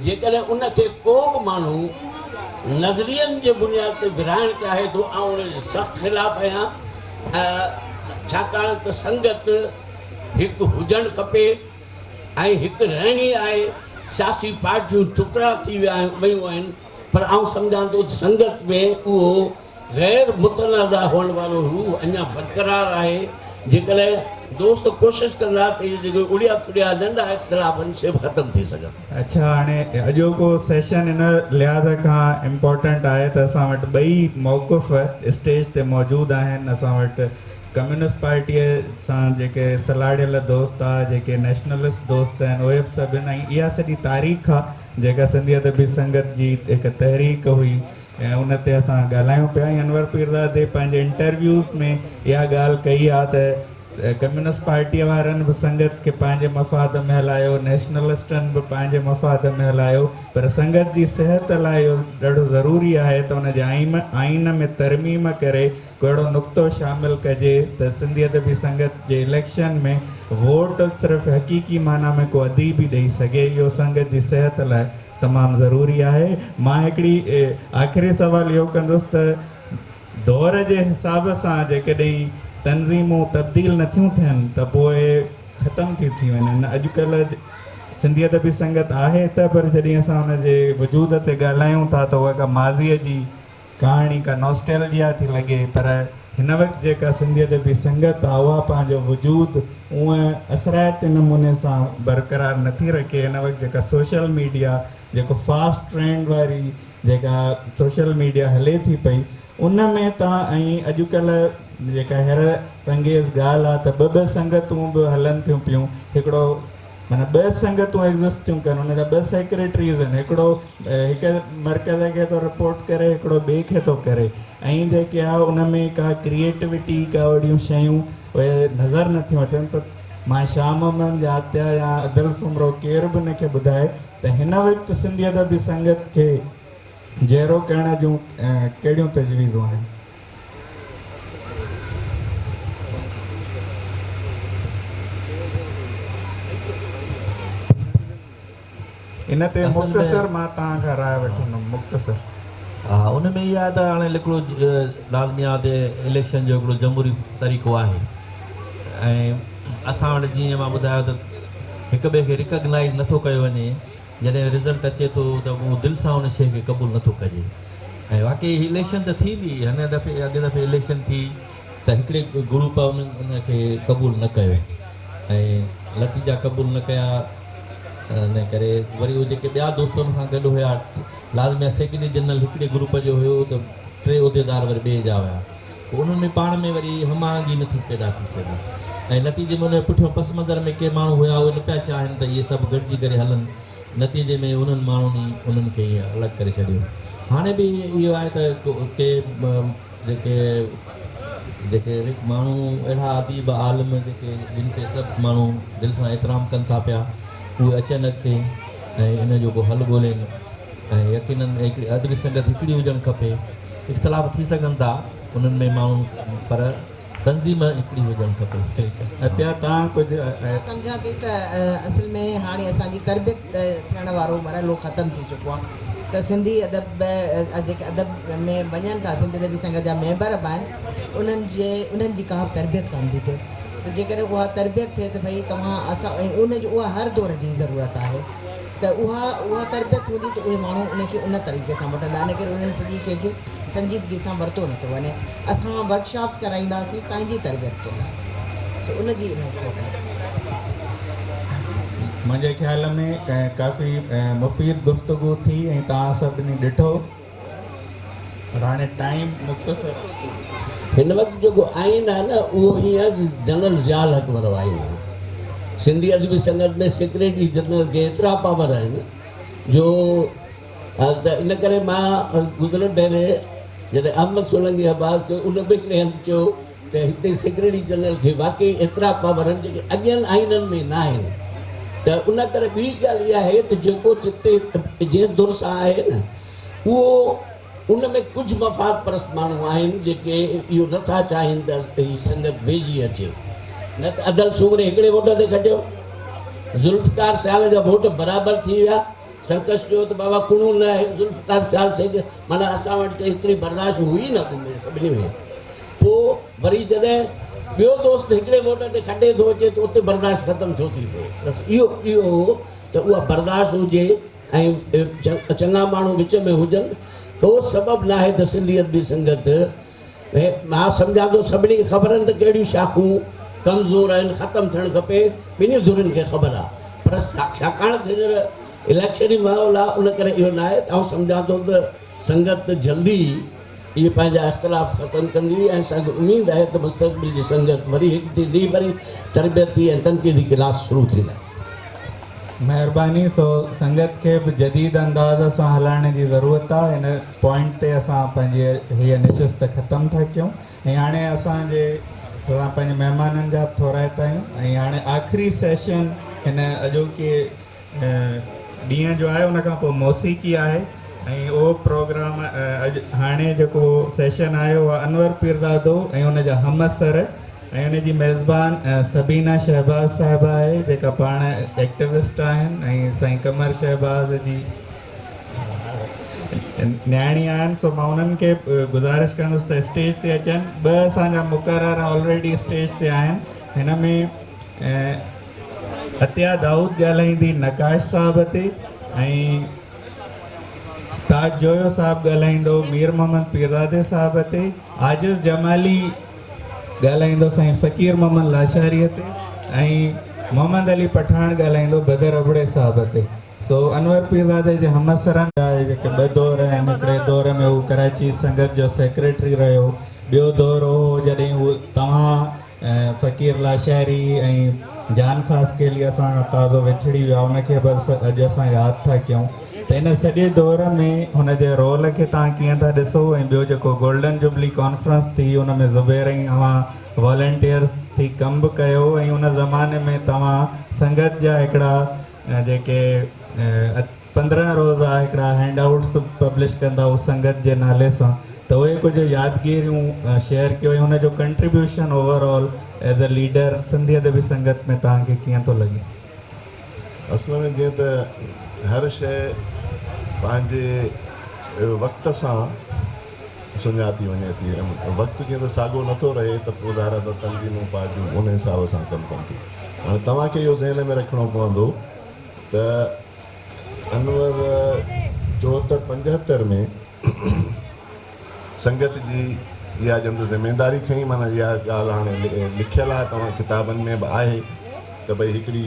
جيڪڏهن ان کي ڪو به ماڻهو نظرين جي بنياد تي ورهائڻ چاهي ٿو، آئون ان جي سخت خلاف آهيان، ڇاڪاڻ ته سنگت هڪ هجڻ کپي ۽ هڪ رهڻي آهي، سياسي پارٽيون ٽڪرا ٿي ويون آهن، پر آئون سمجهان ٿو ته سنگت ۾ اهو غير متنازع هئڻ وارو روح اڃا برقرار آهي، جيڪڏهن دوست ڪوشش ڪندا ته اهي جيڪي اڙيا ٿڙيا ننڍا اختلاف آهن سي به ختم ٿي سگهن.
اڇا هاڻي اڄوڪو سيشن ان لحاظ کان امپورٽنٽ آهي ته اسان وٽ ٻئي موقف اسٽيج تي موجود آهن، اسان وٽ ڪميونسٽ پارٽيء سان جيڪي سلهاڙيل دوست آ، جيڪي نيشنلسٽ دوست آهن اهي به سڀ آهن ۽ اها سڄي تاريخ آ جيڪا سنڌي ادبي سنگت جي هڪ تحريڪ هئي. ۽ ان تي اسان ڳالهايون پيا ۽ انور پيرزادي پنهنجي انٽرويوز ۾ اها ڳالهه ڪئي آهي ته ڪميونسٽ پارٽيء وارن به سنگت کي پنهنجي مفاد ۾ هلايو، نيشنلسٽن به پنهنجي مفاد ۾ هلايو پر سنگت جي صحت لاء اهو ڏاڍو ضروري آهي ته ان جي آئين ۾ ترميم ڪري ڪو اهڙو نقطو شامل ڪجي ته سنڌي ادبي سنگت جي اليڪشن ۾ ووٽ صرف حقيقي معنيٰ ۾ ڪو اديب ئي ڏئي سگهي اهو سنگت جي صحت لاء تمام ضروري آهي. مان هڪڙي آخري سوال اهو ڪندس ته دور جي حساب سان جيڪڏهن تنظيمون تبديل نٿيون ٿين ته پوء ختم ٿيون ٿي وڃن. اڄڪلهه سنڌي ادبي سنگت آهي ته پر جڏهن اسان ان جي وجود تي ڳالهايون ٿا ته اها ڪا ماضيء جي ڪهاڻي ڪا نوسٽيلجيا ٿي لڳي پر هن وقت جيڪا سنڌي ادبي سنگت آ اها پنهنجو وجود اونء اثرائتي نموني سان برقرار نٿي رکي. هن وقت جيڪا سوشل ميڊيا جيڪو فاسٽ ٽرينڊ واري جيڪا سوشل ميڊيا هلي ٿي پئي ان ۾ تان ۽ اڄڪلهه جيڪا حيرت انگيز ڳالهه آ ته ٻه ٻه سنگتون به هلن ٿيون پيون هڪڙو معنيٰ ٻه سنگتون ايگزسٽ ٿيون ڪن ان جا ٻه سيڪريٽريز آهن هڪڙو هڪ مرڪز کي ٿو رپورٽ ڪري هڪڙو ٻئي کي ٿو ڪري ۽ جيڪي آ ان ۾ ڪا ڪريئيٽوٽي ڪا اهڙيون شيون اهي نظر نٿيون اچن ته مان شاهه محمد جاتيا يا ادل سومرو ڪير به ان کي ٻڌائي ته هن وقت سنڌي ادبي سنگت کي جيئرو ڪرڻ جون ڪهڙيون تجويزون آهن؟ ان تي مختصر مان توهان کان راء وٺندم مختصر.
ها ان ۾ اها آهي ته هاڻي هڪڙو لازمي آهي ته اليڪشن جو هڪڙو جمهوري طريقو آهي ۽ اسان وٽ جيئن مان ٻڌايو ته هڪ ٻئي کي ريڪگنائيز نٿو ڪيو وڃي جڏهن رزلٽ اچي ٿو ته اهو دل سان ان شيء کي قبول نٿو ڪجي ۽ واقعي هي اليڪشن ته ٿيندي هن دفعي اڳئين دفعي اليڪشن ٿي ته هڪڙي گروپ ان کي قبول نه ڪيو ۽ نتيجا قبول نه ڪيا ان ڪري وري اهي جيڪي ٻيا دوست ان سان گڏ هيا لازمي آهي سيڪريٽري جنرل هڪڙي گروپ جو هيو ته ٽي عهديدار وري ٻئي جا هيا پوء انهن ۾ پاڻ ۾ وري هم آهنگي نٿي پيدا ٿي سگهي ۽ نتيجي ۾ ان جي پٺيون پس منظر ۾ ڪي ماڻهو هيا اهي نه پيا چاهين ته اهي سڀ گڏجي ڪري هلن نتيجي ۾ انهن ماڻهن ئي انهن کي ائين الڳ ڪري ڇڏيو. هاڻي به اهو آهي ته ڪي جيڪي جيڪي ماڻهو اهڙا اديب عالم جيڪي جن کي سڀ ماڻهو دل سان احترام ڪن ٿا پيا اهي اچن اڳتي ۽ ان جو ڪو حل ڳولين ۽ يقينن هڪڙي ادبي سنگت هڪڙي هجڻ کپي. اختلاف ٿي سگهن ٿا انهن ۾ ماڻهو پر تنظيم هڪڙي هجڻ کپي.
ٺيڪ آهي عطيا توهان ڪجهه.
مان سمجهان ٿي ته اصل ۾ هاڻي اسان جي تربيت ٿيڻ وارو مرحلو ختم ٿي چڪو آهي ته سنڌي ادب جيڪي ادب ۾ وڃن ٿا سنڌي ادبي سنگت جا ميمبر به آهن انهن جي انهن جي ڪا به تربيت ڪانه ٿي ٿئي ته جيڪڏهن اها تربيت ٿئي ته ڀئي توهان اسان ۽ ان جي اها هر دور جي ضرورت آهي ته اها اها تربيت هوندي ته اهي ماڻهو ان کي ان طريقي سان وٺندا ان ڪري ان سڄي شيء کي سنجيدگي سان ورتو نٿو وڃي. اسان ورڪشاپس ڪرائينداسين پنهنجي تربيت جي لاء سو ان جي الاهي کوٽ آهي.
منهنجي خيال ۾ ڪافي مفيد گفتگو ٿي ۽ توهان سڀني ڏٺو پر هاڻي ٽائيم مختصر آهي.
هن وقت جيڪو آئين آهي نه اهو ائين آهي جيئن جنرل ضياء الحق وارو آئين آهي. سنڌي ادبي سنگت ۾ سيڪريٽري جنرل کي ايترا پاور آهن جو ته ان ڪري مان گذريل ڀيري جڏهن احمد سولنگي عباس ڪيو ان به هڪڙي هنڌ چيو ته هتي سيڪريٽري جنرل کي واقعي ايترا پاور آهن جيڪي اڳين آئينن ۾ نه آهن ته ان ڪري ٻي ڳالهه اها آهي ته جيڪو جتي جنهن ڌر سان آهي نه اهو ان ۾ ڪجهه مفاد پرست ماڻهو آهن جيڪي اهو نه ٿا چاهين ته هي سنگت ويجهي اچي نه ته ادل سومري هڪڙي ووٽ تي کٽيو ذوالفقار سيال جا ووٽ برابر ٿي ويا سرڪش چيو ته بابا ڪڻو نه آهي ذوالفقار سيال سيد معنيٰ اسان وٽ ته ايتري برداشت هئي نه اڳ ۾ سڀني ۾ پوء وري جڏهن ٻيو دوست هڪڙي ووٽ تي کٽي ٿو اچي ته اتي برداشت ختم ڇو ٿي ٿئي بس اهو اهو هو ته اها برداشت هجي ۽ چڱا ماڻهو وچ ۾ هجن ڪو سبب ناهي ته سنڌي ادبي سنگت مان سمجهان ٿو سڀني کي خبر آهن ته ڪهڙيون شاخون ڪمزور آهن ختم ٿيڻ کپي ٻنهي ڌرين کي خبر آهي پر ڇاڪاڻ ته هينئر اليڪشني ماحول آهي ان ڪري اهو ناهي ته آئون سمجهان ٿو ته سنگت جلدي اهي پنهنجا اختلاف ختم ڪندي ۽ اسان کي اميد آهي ته مستقبل جي سنگت وري هڪ ٿيندي وري تربيتي ۽ تنقيدي ڪلاس شروع ٿيندا.
مهرباني سو سنگت کي به جديد انداز سان هلائڻ جي ضرورت آ ان پوائنٽ تي اسان پنهنجي هيء نشست ختم ٿا ڪيون ۽ هاڻي اسان جي اسان پنهنجي مهمانن جا به ٿورائتا آهيون ۽ هاڻي آخري سيشن هن اڄوڪي ڏينهن جو آهي ان کان پوء موسيقي آهي ۽ اهو پروگرام اڄ هاڻي جيڪو سيشن آهي اهو انور پيرزادو ۽ ان جا همعصر ۽ ان جي ميزبان سبينا شهباز صاحبه آهي جيڪا پاڻ ايڪٽوسٽ آهن ۽ سائين قمر شهباز جي نياڻي آهن سو مان انهن کي گذارش ڪندس ته اسٽيج تي اچن. ٻه اسان جا مقرر آلريڊي اسٽيج تي آهن. هن ۾ عطيه دائود ڳالهائيندي نقاش صاحب تي ۽ تاج جويو صاحب ڳالهائيندو مير محمد پيرزادي صاحب تي، عاجز جمالي ڳالهائيندو سائين فقير محمد لاشاريء تي ۽ محمد علي پٺاڻ ڳالهائيندو بدر ابڙي صاحب تي. سو انور پيرزادي جي همعصرن جا اهي جيڪي ٻه دور آهن، هڪڙي دور ۾ هو ڪراچي سنگت جو سيڪريٽري رهيو، ٻيو دور اهو هو جڏهن هو توهان فقير لاشاري ۽ جان خاصخيلي اسان کان تازو وڇڙي ويا ان کي به اڄ اسان ياد ٿا ڪيون ته ان سڄي دور ۾ هن جي رول کي توهان ڪيئن ٿا ڏسو ۽ ٻيو جيڪو گولڊن جوبلي ڪانفرنس ٿي ان ۾ زبير ۽ اوهان والنٽيئرس ٿي ڪم به ڪيو ۽ ان زماني ۾ توهان سنگت جا هڪڙا جيڪي 15 روزا هڪڙا هينڊ آئوٽس پبلش ڪندا هو سنگت جي نالي سان ته اهي ڪجهه يادگيريون شيئر ڪيو ۽ ان جو contribution overall as a leader Sindhi Adabi Sangat ۾ توهان کي ڪيئن ٿو لڳي؟
اصل ۾ جيئن ته هر شيء پنهنجي وقت سان سڃاتي وڃي ٿي ۽ وقت جيئن ته ساڳو نٿو رهي ته پوء ظاهر آهي ته تنظيمون پارٽيون ان حساب سان ڪم ڪن ٿيون. هاڻي توهان کي اهو ذهن ۾ رکڻو پوندو ته انور 74 75 ۾ سنگت جي اها ڄڻ ته ذميداري کنئي معنيٰ اها ڳالهه هاڻي لکيل آهي توهان ڪتابن ۾ به آهي ته ڀئي هڪڙي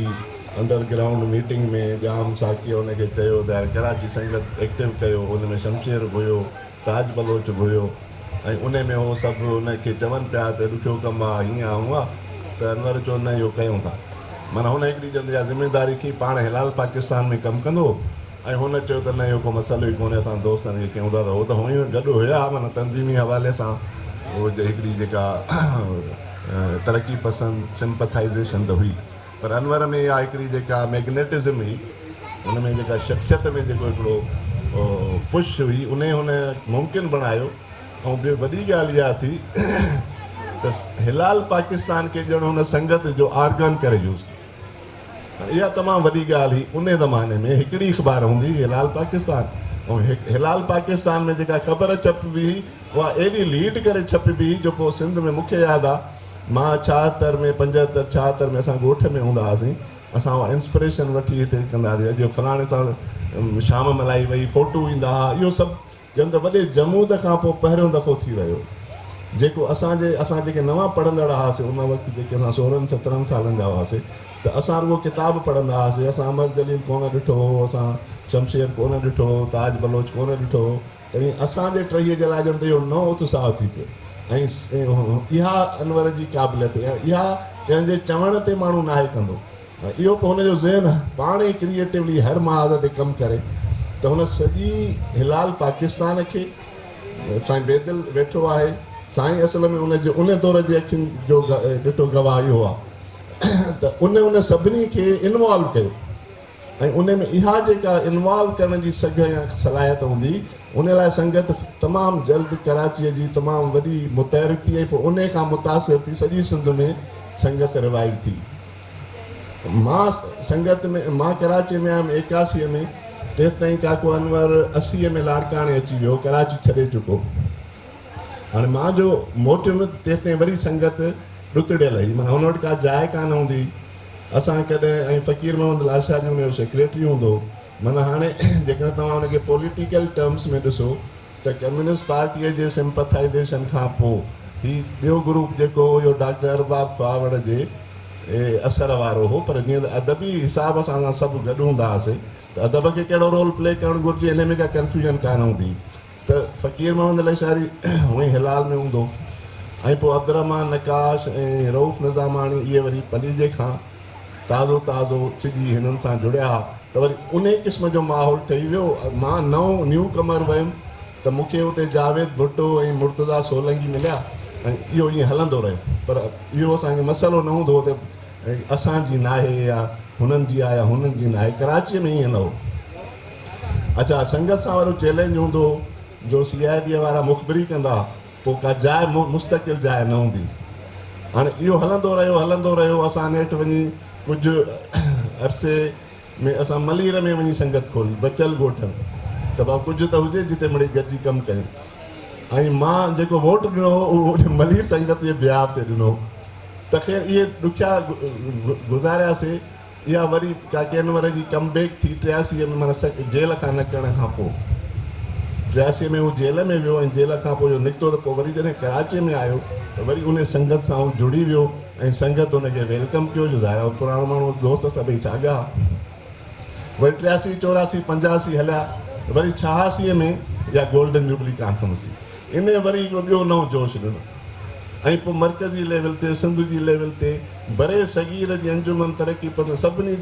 انڊر گرائونڊ ميٽنگ ۾ ڄام ساقيء ان کي چيو ته يار ڪراچي سنگت ايڪٽو ڪيو ان ۾ شمشير به هيو تاج بلوچ به هيو ۽ انهي ۾ هو سڀ ان کي چون پيا ته ڏکيو ڪم آ هيئن آ هونئن آ ته انور چيو نه اهو ڪيون ٿا معنيٰ هن هڪڙي ڄڻ ته اها ذميداري کنئي پاڻ هلال پاڪستان ۾ ڪم ڪندو هو ۽ هن چيو ته نه اهو ڪو مسئلو ئي ڪونهي اسان دوستن کي ڪيون ٿا ته هو ته هونئن ئي گڏ هيا معنيٰ تنظيمي حوالي سان هو هڪڙي جيڪا ترقي پسند سمپٿائيزيشن ته هئي. پر انور ۾ اها هڪڙي جيڪا ميگنيٽزم هئي، ان ۾ جيڪا شخصيت ۾ جيڪو هڪڙو پش هئي، انهي هن ممڪن بڻايو ۽ ٻيو وڏي ڳالهه اها ٿي ته هلال پاڪستان کي ڄڻ هن سنگت جو آرگن ڪري يوز ڪيو. هاڻي اها تمام وڏي ڳالهه هئي، انهي زماني ۾ هڪڙي اخبار هوندي هئي هلال پاڪستان ۽ هلال پاڪستان ۾ جيڪا خبر ڇپبي هئي اها ايڏي ليڊ ڪري ڇپبي هئي جو پوء سنڌ ۾ مون کي ياد آ مان 76 ۾ 75 76 ۾ اسان ڳوٺ ۾ هوندا هئاسين اسان اها انسپريشن وٺي هتي ڪندا هئاسين اڄ فلاڻي سان شام ملهائي وئي فوٽو ايندا هئا اهو سڀ ڄڻ ته وڏي جمود کان پوء پهريون دفعو ٿي رهيو جيڪو اسان جي اسان جيڪي نوان پڙهندڙ هئاسين ان وقت جيڪي اسان 16 17 سالن جا هئاسين ته اسان رڳو ڪتاب پڙهندا هئاسين اسان امر جليل ڪونه ڏٺو هو اسان شمشير ڪونه ڏٺو هو تاج بلوچ ڪونه ڏٺو هو ته ائين اسان جي ٽهيء جي لاء ڄڻ ته اهو نئون اتساهه ٿي پيو ۽ اها انور جي قابليت يا اها ڪنهن جي چوڻ تي ماڻهو ناهي ڪندو ۽ اهو پوء هن جو ذهن پاڻ ئي ڪريئيٽولي هر محاذ تي ڪم ڪري ته هن سڄي هلال پاڪستان کي سائين بيدل ويٺو آهي سائين اصل ۾ ان جو ان دور جي اکين جو ڏٺو گواهه اهو آهي ته ان ان سڀني کي انوالو ڪيو. ۽ ان ۾ اها جيڪا انوالو ڪرڻ جي سگهه يا صلاحيت هوندي ان لاء سنگت تمام جلد ڪراچيء جي تمام وڏي متحرڪ ٿي ۽ پوء انهي کان متاثر ٿي سڄي سنڌ ۾ سنگت ريوائيو ٿي. مان سنگت ۾ مان ڪراچيء ۾ آيم 81 ۾ تيستائين ڪاڪو انور 80 ۾ لاڙڪاڻي اچي ويو ڪراچي ڇڏي چڪو. هاڻي مان جو موٽيم ته تيستائين وري سنگت ڏتڙيل هئي معنيٰ هن وٽ ڪا جاء ڪانه هوندي هئي. اسان ڪڏهن ۽ فقير محمد لاشاري ان جو سيڪريٽري هوندو هو. معنيٰ هاڻي جيڪڏهن توهان ان کي پوليٽيڪل ٽرمس ۾ ڏسو ته ڪميونسٽ پارٽيء جي سمپٿائيزيشن کان پوء هي ٻيو گروپ جيڪو هو اهو ڊاڪٽر ارباب خواوڙ جي اثر وارو هو پر جيئن ته ادبي حساب سان اسان سڀ گڏ هوندا هئاسين ته ادب کي ڪهڙو رول پلي ڪرڻ گهرجي انهي ۾ ڪا ڪنفيوزن ڪانه هوندي هئي. ته فقير محمد لاشاري هونئن هلال ۾ هوندو ۽ پوء عبدالرحمان نقاش ۽ رئوف نظاماڻي اهي وري پليجي کان تازو تازو ڇڄي هنن سان جڙيا ها ته وري انهي قسم جو ماحول ٺهي ويو. مان نئون نيو ڪمر ويم ته مون کي اتي جاويد ڀٽو ۽ مرتضيٰ سولنگي مليا ۽ اهو ائين هلندو رهيو پر اهو اسان کي مسئلو نه هوندو هو ته اسان جي ناهي يا هنن جي آهي يا هنن جي ناهي ڪراچيء ۾ ائين نه هو. اڇا سنگت سان وارو چئلينج هوندو هو جو سي I D وارا مخبري ڪندا پوء ڪا جاء مستقل جاء نه هوندي هاڻي اهو هلندو رهيو هلندو رهيو اسان نيٺ وڃي ڪجهه عرصي ۾ اسان ملير ۾ وڃي سنگت کولي بچل ڳوٺ ۾ ته ڀاء ڪجهه ته هجي جتي مڙئي گڏجي ڪم ڪيون ۽ مان جيڪو ووٽ ڏنو هو اهو ان ملير سنگت جي بيهاف تي ڏنو هو ته خير اهي ڏکيا گذارياسي اها وري ڪاڪي انور جي ڪم بيڪ ٿي 83 ۾ معنيٰ جيل کان نڪرڻ کان پوء. ٽياسيء ۾ هو جيل ۾ ويو ۽ جيل کان پوء جو نڪتو ته پوء وري جڏهن ڪراچيء ۾ آيو ته وري انهي سنگت سان هو جڙي ويو ۽ سنگت هن کي welcome ڪيو جو ظاهر آهي هو پراڻو ماڻهو هو دوست سڀئي ساڳيا ها. وري ٽياسي، چوراسي، پنجاسي هليا وري ڇهاسيء ۾ اها گولڊن جوبلي ڪانفرنس ٿي. انهي وري هڪڙو ٻيو نئون جوش ڏنو ۽ پوء مرڪزي ليول تي سنڌ جي ليول تي برصغير جي انجمن ترقي پسند سڀني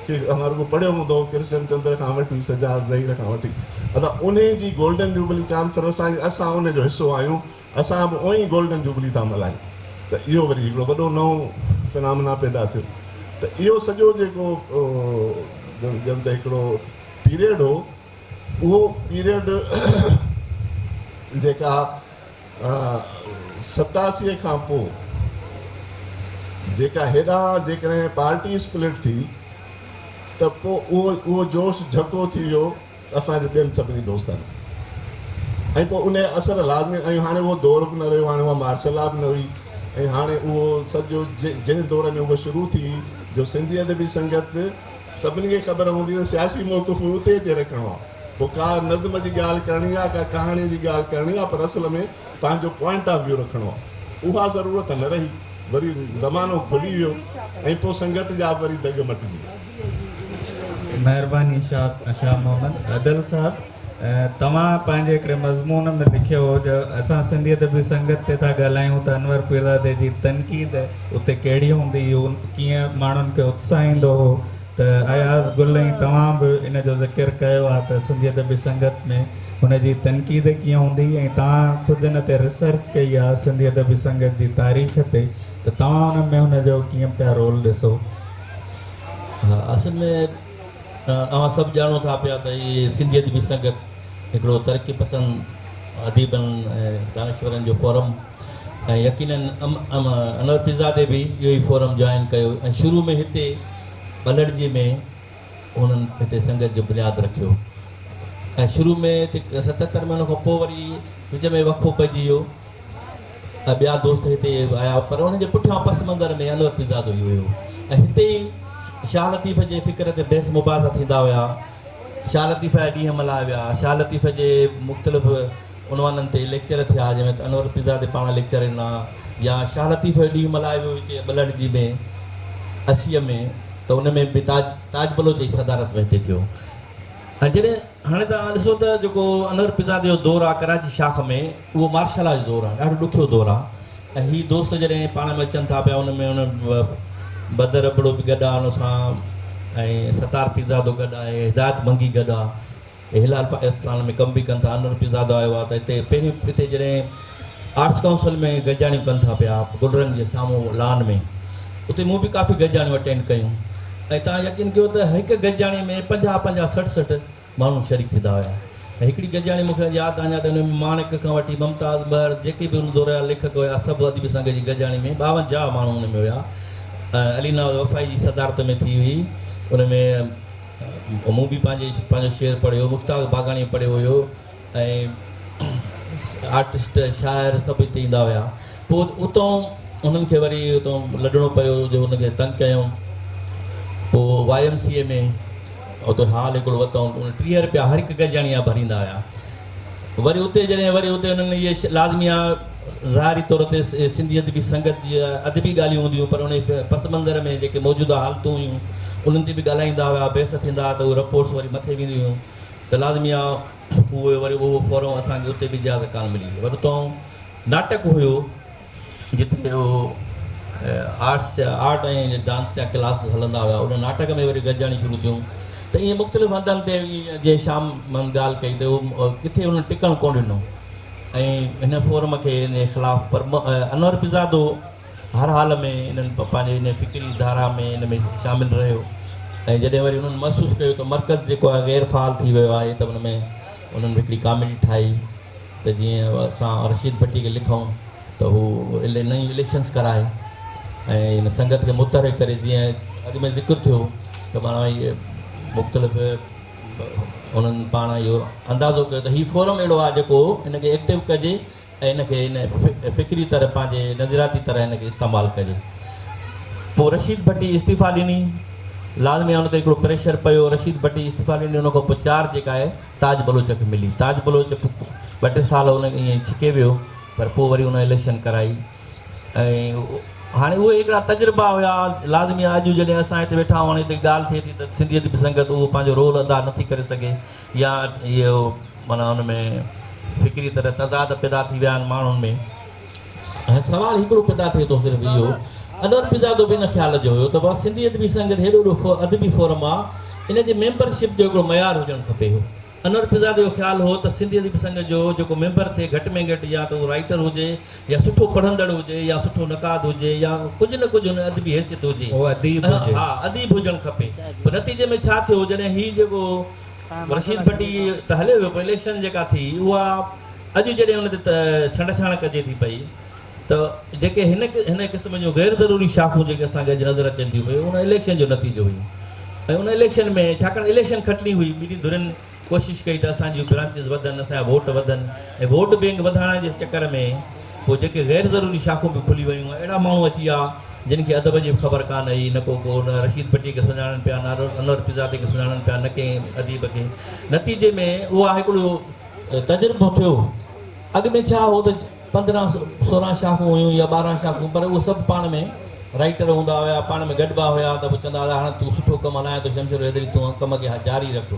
کي اوهان رڳو پڙهيو هوندو ڪرشن چندر کان وٺي سجاد ظهير کان وٺي ادا انهي جي گولڊن جوبلي ڪانفرنس آهي اسان انهي جو حصو آهيون اسان به اوئين ئي گولڊن جوبلي ٿا ملهايون ته اهو وري هڪڙو وڏو نئون فنامنا پيدا ٿيو ته اهو سڄو جيڪو ڄڻ ته هڪڙو پيريڊ هو اهو پيريڊ جيڪا ستاسيء کان پوء جيڪا هيڏانهن جيڪڏهن پارٽي اسپلٽ ٿي ته پوء اهو اهو جوش جهڪو ٿي ويو اسان جي ٻين سڀني دوستن ۽ پوء ان جا اثر لازمي ۽ هاڻي اهو دور به نه رهيو هاڻي اها مارشل لا به نه هئي ۽ هاڻي اهو سڄو جنهن دور ۾ اهو شروع ٿي جو سنڌي ادبي سنگت سڀني کي خبر هوندي ته سياسي موقف اتي اچي رکڻو آهي. پوء ڪا نظم جي ڳالهه ڪرڻي آهي، ڪا ڪهاڻيء جي ڳالهه ڪرڻي آهي پر اصل ۾ پنهنجو پوائنٽ آف ويو رکڻو آهي. اها ضرورت نه رهي. وري زمانو کلي ويو ۽ پوء سنگت جا به وري دڳ مٽجي ويا.
مهرباني شاهه محمد ادل صاحب. توهان پنهنجي هڪڙي مضمون ۾ لکيو هو جو اسان سنڌي ادبي سنگت تي ٿا ڳالهايون ته انور پيرزادي جي تنقيد اتي ڪهڙي هوندي هئي، هو ڪيئن ماڻهن کي اتساهيندو هو ته اياز گل ۽ توهان به ان جو ذڪر ڪيو آهي ته سنڌي ادبي سنگت ۾ هن جي تنقيد ڪيئن هوندي هئي ۽ توهان خود ان تي ريسرچ ڪئي آهي سنڌي ادبي سنگت جي تاريخ تي ته توهان ان ۾ هن جو ڪيئن پيا رول ڏسو؟
ها اصل ۾ اوهان سڀ ڄاڻو ٿا پيا ته هي سنڌي ادبي سنگت هڪڙو ترقي پسند اديبن ۽ دانشورن جو فورم ۽ يقينن انور پيرزادي به اهو ئي فورم جوائن ڪيو ۽ شروع ۾ هتي ٻلهڙجي ۾ هنن هتي سنگت جو بنياد رکيو ۽ شروع ۾ هتي 77 ۾ ان کان پوء وري وچ ۾ وقفو پئجي ويو ۽ ٻيا دوست هتي آيا پر انهن جي پٺيان پس منظر ۾ انور پيرزادو ئي هيو ۽ هتي ئي شاهه لطيف جي فڪر تي بحث مباحثا ٿيندا هيا، شاهه لطيف جا ڏينهن ملهايا ويا، شاهه لطيف جي مختلف عنوانن تي ليڪچر ٿيا جنهن ۾ انور پيرزادي پاڻ ليڪچر ڏنا يا شاهه لطيف جو ڏينهن ملهايو ويو هتي ٻلهڙجي ۾ 80 ۾ ته ان ۾ به تاج تاج بلوچ جي صدارت ۾ هتي ٿيو ۽ جڏهن هاڻي توهان ڏسو ته جيڪو انور پيرزادي جو دور آهي ڪراچي شاخ ۾ اهو مارشل لا جو دور آهي ڏاڍو ڏکيو دور آهي ۽ هي دوست جڏهن پاڻ ۾ اچن ٿا پيا ان ۾ ان بدر ابڙو به گڏ آهي ان سان ۽ ستار پيرزادو گڏ آهي هدايت منگي گڏ آهي هلال پاڪستان ۾ ڪم به ڪن ٿا انور پيرزادو آيو آهي ته هتي پهريون هتي جڏهن آرٽس ڪائونسل ۾ گڏجاڻيون ڪن ٿا پيا گلرنگ جي سامهون لان ۾ اتي مون به ڪافي گڏجاڻيون اٽينڊ ڪيون ۽ توهان يقين ڪيو ته هڪ گڏجاڻي ۾ پنجاهه پنجاهه 60 60 ماڻهو شريڪ ٿيندا هيا ۽ هڪڙي گڏجاڻي مون کي ياد اڃا ته ان ۾ ماڻڪ کان وٺي ممتاز مهر جيڪي به ان دور جا ليکڪ هيا سڀ ادبي سنگت جي گڏجاڻي ۾ 52 ماڻهو ان ۾ هيا ۽ علي نواز وفائي جي صدارت ۾ ٿي هئي ان ۾ مون به پنهنجي پنهنجو شعر پڙهيو مشتاق باگاڻي پڙهيو هيو ۽ آرٽسٽ شاعر سڀ اتي ايندا هيا پوء اتان انهن کي وري اتان لڏڻو پيو جو انهن کي تنگ ڪيائون پوء واء ايم سي اي ۾ اتي هال هڪڙو ورتائون ان 30 رپيا هر هڪ گڏجاڻي جا ڀريندا هيا وري اتي جڏهن وري اتي انهن اهي لازمي آ ظاهري طور تي سنڌي ادبي سنگت جي ادبي ڳالهيون هونديون پر ان پس منظر ۾ جيڪي موجوده حالتون هيون انهن تي به ڳالهائيندا هيا بحث ٿيندا هئا ته اهي رپورٽس وري مٿي وينديون هيون ته لازمي آ اهو وري اهو فورم اسان کي اتي به اجازت ڪانه ملي. وري اتان ناٽڪ هيو جتي اهو آرٽس جا آرٽ ۽ ڊانس جا ڪلاسز هلندا هيا ان ناٽڪ ۾ وري گڏجاڻيون شروع ٿيون ته ائين مختلف هنڌن تي جنهن شام من ڳالهه ڪئي ته اهو ڪٿي انهن ٽڪڻ ڪونه ڏنو ۽ هن فورم کي ان جي خلاف پر انور پيرزادو هر حال ۾ انهن پنهنجي ان فڪري ڌارا ۾ ان ۾ شامل رهيو ۽ جڏهن وري انهن محسوس ڪيو ته مرڪز جيڪو آهي غير فعال ٿي ويو آهي ته ان ۾ انهن هڪڙي ڪاميٽي ٺاهي ته جيئن اسان رشيد ڀٽي کي لکون ته هو نيون اليڪشنس ڪرائي ۽ ان سنگت کي متحرڪ ڪري جيئن اڳ ۾ ذڪر ٿيو ته معنيٰ اهي مختلف انهن پاڻ اهو اندازو ڪيو ته هي فورم اهڙو آهي جيڪو ان کي ايڪٽو ڪجي ۽ ان کي ان فڪري طرح پنهنجي نظرياتي طرح ان کي استعمال ڪجي. پوء رشيد ڀٽي استعيفا ڏني. لازمي آهي ان تي هڪڙو پريشر پيو، رشيد ڀٽي استعيفا ڏني ان کان پوء چارج جيڪا آهي تاج بلوچ کي ملي، تاج بلوچ ٻه ٽي سال ان ائين ئي ڇڪي ويو پر پوء وري ان اليڪشن ڪرائي ۽ هاڻي اهي هڪڙا تجربا هيا، لازمي آهي اڄ جڏهن اسان هتي ويٺا آهيون هاڻي هتي ڳالهه ٿئي ٿي ته سنڌي ادبي سنگت اهو پنهنجو رول ادا نٿي ڪري سگهي يا اهو معنيٰ ان ۾ فڪري طرح تضاد پيدا ٿي ويا آهن ماڻهن ۾. ۽ سوال هڪڙو پيدا ٿئي ٿو صرف اهو، انور پيرزادو به ان خيال جو هيو ته بابا سنڌي ادبي سنگت هيڏو وڏو ادبي فورم آ ان جي ميمبر شپ جو هڪڙو معيار هجڻ کپي هو. انور پيرزادي جو خيال هو ته سنڌي ادبي سنگت جو جيڪو ميمبر ٿئي گهٽ ۾ گهٽ يا ته اهو رائيٽر هجي يا سٺو پڙهندڙ هجي يا سٺو نقاد هجي يا ڪجهه نه ڪجهه هن ادبي حيثيت هجي.
اهو اديب هجي.
ها اديب هجڻ کپي. پوء نتيجي ۾ ڇا ٿيو جڏهن هي جيڪو رشيد ڀٽي ته هليو ويو پوء اليڪشن جيڪا ٿي اها اڄ جڏهن ان تي ڇنڊ ڇاڻ ڪجي ٿي پئي ته جيڪي هن هن قسم جون غير ضروري شاخون جيڪي اسان کي اڄ نظر اچن ٿيون پيون ان اليڪشن جو نتيجو هيون ۽ ان اليڪشن ۾ ڇاڪاڻ اليڪشن کٽڻي هئي ٻنهي ڌرين ڪوشش ڪئي ته اسان جون برانچز وڌن اسان جا ووٽ وڌن ۽ ووٽ بينڪ وڌائڻ جي چڪر ۾ پوء جيڪي غير ضروري شاخون به کلي ويون ۽ اهڙا ماڻهو اچي ويا جن کي ادب جي به خبر ڪانه هئي نه ڪو ڪو نه رشيد ڀٽي کي سڃاڻن پيا نه انور پيرزادي کي سڃاڻن پيا نه ڪنهن اديب کي نتيجي ۾ اها هڪڙو تجربو ٿيو. اڳ ۾ ڇا هو ته 15 16 شاخون هيون يا 12 شاخون پر اهي سڀ پاڻ ۾ رائيٽر هوندا هيا، پاڻ ۾ گڏبا هيا ته پوء چوندا هيا هاڻ تون سٺو ڪم هلائين ٿو شمشير حيدري تون ڪم کي جاري رک.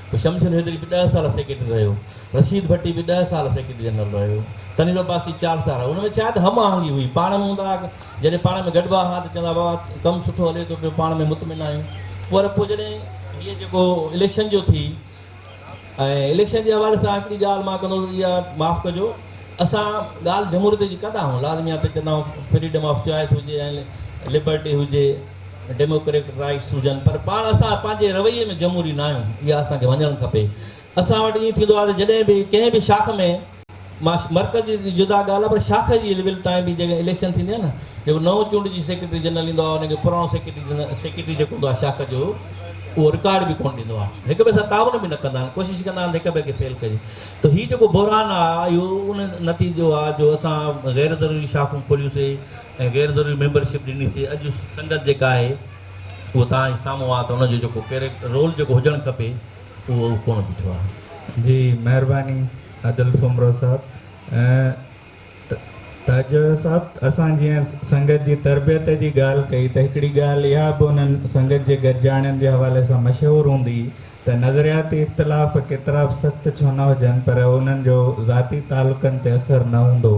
پوء شمشير حيدري به ڏهه سال سيڪريٽري رهيو، رشيد ڀٽي به ڏهه سال سيڪريٽري جنرل رهيو، تنوير عباسي چار سال رهيو. ان ۾ ڇا ته هم آهنگي هئي، پاڻ ۾ هوندا هئا جڏهن پاڻ ۾ گڏبا هئا ته چوندا هئا بابا ڪم سٺو هلي ٿو پيو پاڻ ۾ مطمئن آهيون. پر پوء جڏهن هيء جيڪو اليڪشن جو ٿي ۽ اليڪشن جي حوالي سان هڪڙي ڳالهه مان ڪندس اها معاف ڪجو اسان ڳالهه جمهوريت جي ڪندا آهيون لازمي آهي ته چوندا آهيون فريڊم آف چوائس هجي ۽ لبرٽي هجي ڊيموڪريٽڪ رائٽس هجن پر پاڻ اسان پنهنجي رويي ۾ جمهوري نه آهيون اها اسان کي وڃڻ کپي اسان وٽ ائين ٿيندو آهي ته جڏهن به ڪنهن به شاخ ۾ مرڪز جي جدا ڳالهه آهي پر شاخ جي ليول تائين به جيڪڏهن اليڪشن ٿيندي آهي نه جيڪو نئون چونڊجي سيڪريٽري جنرل ايندو آهي ان کي پراڻو سيڪريٽري جنرل سيڪريٽري جيڪو هوندو آهي شاخ جو اهو رڪارڊ به ڪونه ڏيندو آهي هڪ ٻئي سان تعاون به نه ڪندا آهن ڪوشش ڪندا آهن ته هڪ ٻئي کي فيل ڪجي ته هي جيڪو بحران آهي اهو ان نتيجو آهي جو اسان غير ضروري شاخون کوليون سي ۽ غير ضروري ميمبرشپ ڏني سي اڄ سنگت جيڪا آهي اهو توهان جي سامهون آهي ته ان جو جيڪو ڪيريڪٽر رول جيڪو هجڻ کپي اهو ڪونه بيٺو آهي.
جي مهرباني عادل سومرو صاحب ۽ تاج صاحب اسان جيئن سنگت جي تربيت جي ڳالهه ڪئي ته هڪڙي ڳالهه اها به انهن سنگت جي گڏجاڻين جي حوالي سان مشهور هوندي ته نظرياتي اختلاف ڪيترا به سخت ڇو نه هجن پر انهن جو ذاتي تعلقن تي اثر نه هوندو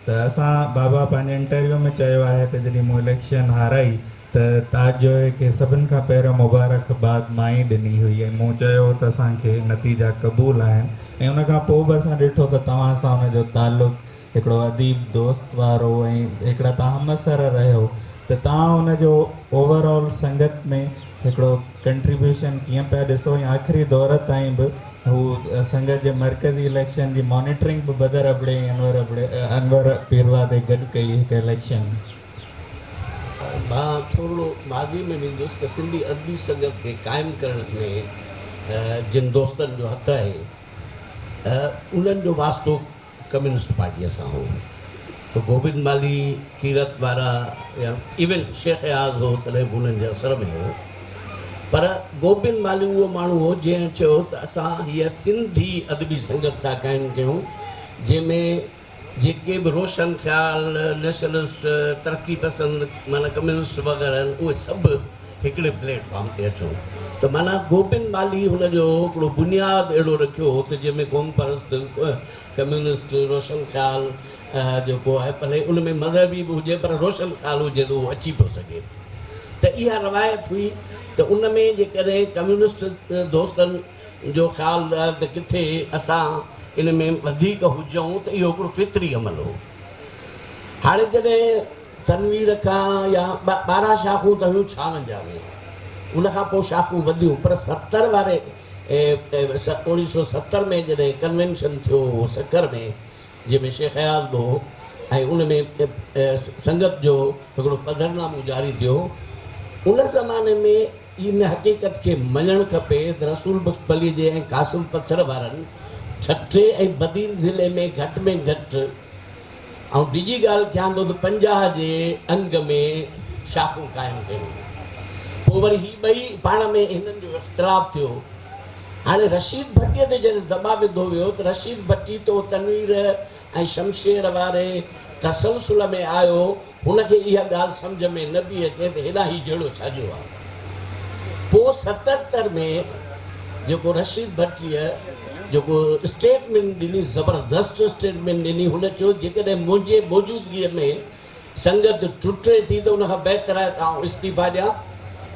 ته اسان بابا پنهنجي انٽرويو ۾ چيو آهي ته جڏهن مون اليڪشن هارائي ته تاج جويي کي سڀن کان پهريون مبارڪ باد مان ئي ڏني هئي ۽ مون چيو هو ته اسان کي نتيجا قبول آهن ۽ ان کان پوء به اسان ڏٺو ته توهان سان ان جو تعلق هڪڙو اديب دوست وارو ۽ هڪڙا توهان همعصر رهيو ته توهان ان جو اوور آل سنگت ۾ هڪڙو ڪنٽريبيوشن ڪيئن پيا ڏسو ۽ آخري دور تائين به هو سنگت جي مرڪزي اليڪشن جي مانيٽرنگ به بدر ابڙي ۽ انور ابڙي انور پيرزادي گڏ ڪئي هڪ اليڪشن.
مان ٿورڙو ماضي ۾ ويندس ته سنڌي ادبي سنگت کي قائم ڪرڻ ۾ جن دوستن جو هٿ آهي انهن جو واسطو ڪميونسٽ پارٽيء سان هو ته گوبند مالهي، ڪيرت وارا يا ايون شيخ اياز هو تڏهن به انهن جي اثر ۾ هو پر گوبند مالهي اهو ماڻهو هو جنهن چيو ته اسان هيء سنڌي ادبي سنگت ٿا قائم ڪيون جنهن ۾ جيڪي به روشن خيال، نيشنلسٽ، ترقي پسند معنيٰ ڪميونسٽ وغيره آهن اهي سڀ هڪڙي پليٽ فارم تي اچون ته معنيٰ گوبند مالهي هن جو هڪڙو بنياد اهڙو رکيو هو ته جنهن ۾ قوم پرست، ڪميونسٽ، روشن خيال جيڪو آهي ڀلي ان ۾ مذهبي به هجي پر روشن خيال هجي ته اهو اچي پيو سگهي ته اها روايت هئي ته ان ۾ جيڪڏهن ڪميونسٽ دوستن جو خيال ته ڪٿي اسان ان ۾ وڌيڪ هجون ته اهو هڪڙو فطري عمل هو. هاڻي جڏهن تنوير کان يا 12 شاخون ته هيون 56 ۾ ان کان پوء شاخون وڌيون پر 70 واري 1970 ۾ جڏهن ڪنوينشن ٿيو هو سکر ۾ جنهن ۾ شيخ اياز به هو ۽ ان ۾ سنگت جو هڪڙو پڌرنامو جاري ٿيو ان زماني ۾ ان حقيقت کي مڃڻ کپي ته رسول بخش پليجي ۽ قاسم پٿر وارن ٺٽي ۽ بدين ضلعي ۾ گهٽ ۾ گهٽ آئون ڊڄي ڳالهه ڪيان ٿو ته 50 جي انگ ۾ شاخون قائم ڪيون. پوء وري هي ٻئي پاڻ ۾ هنن جو اختلاف ٿيو. هاڻي رشيد ڀٽيء تي جڏهن دٻاء وڌو ويو ته رشيد ڀٽي تو تنوير ۽ شمشير واري تسلسل ۾ آيو، هن کي اها ڳالهه سمجهه ۾ نه پئي اچي ته هيڏانهن هي جهيڙو ڇا جو آهي. پوء 77 ۾ جيڪو رشيد ڀٽيء جيڪو اسٽيٽمينٽ ڏني، زبردست اسٽيٽمينٽ ڏني، هن چيو جيڪڏهن منهنجي موجودگيء ۾ سنگت ٽٽي ٿي ته ان کان بهتر آهي ته آئون استعيفا ڏيان.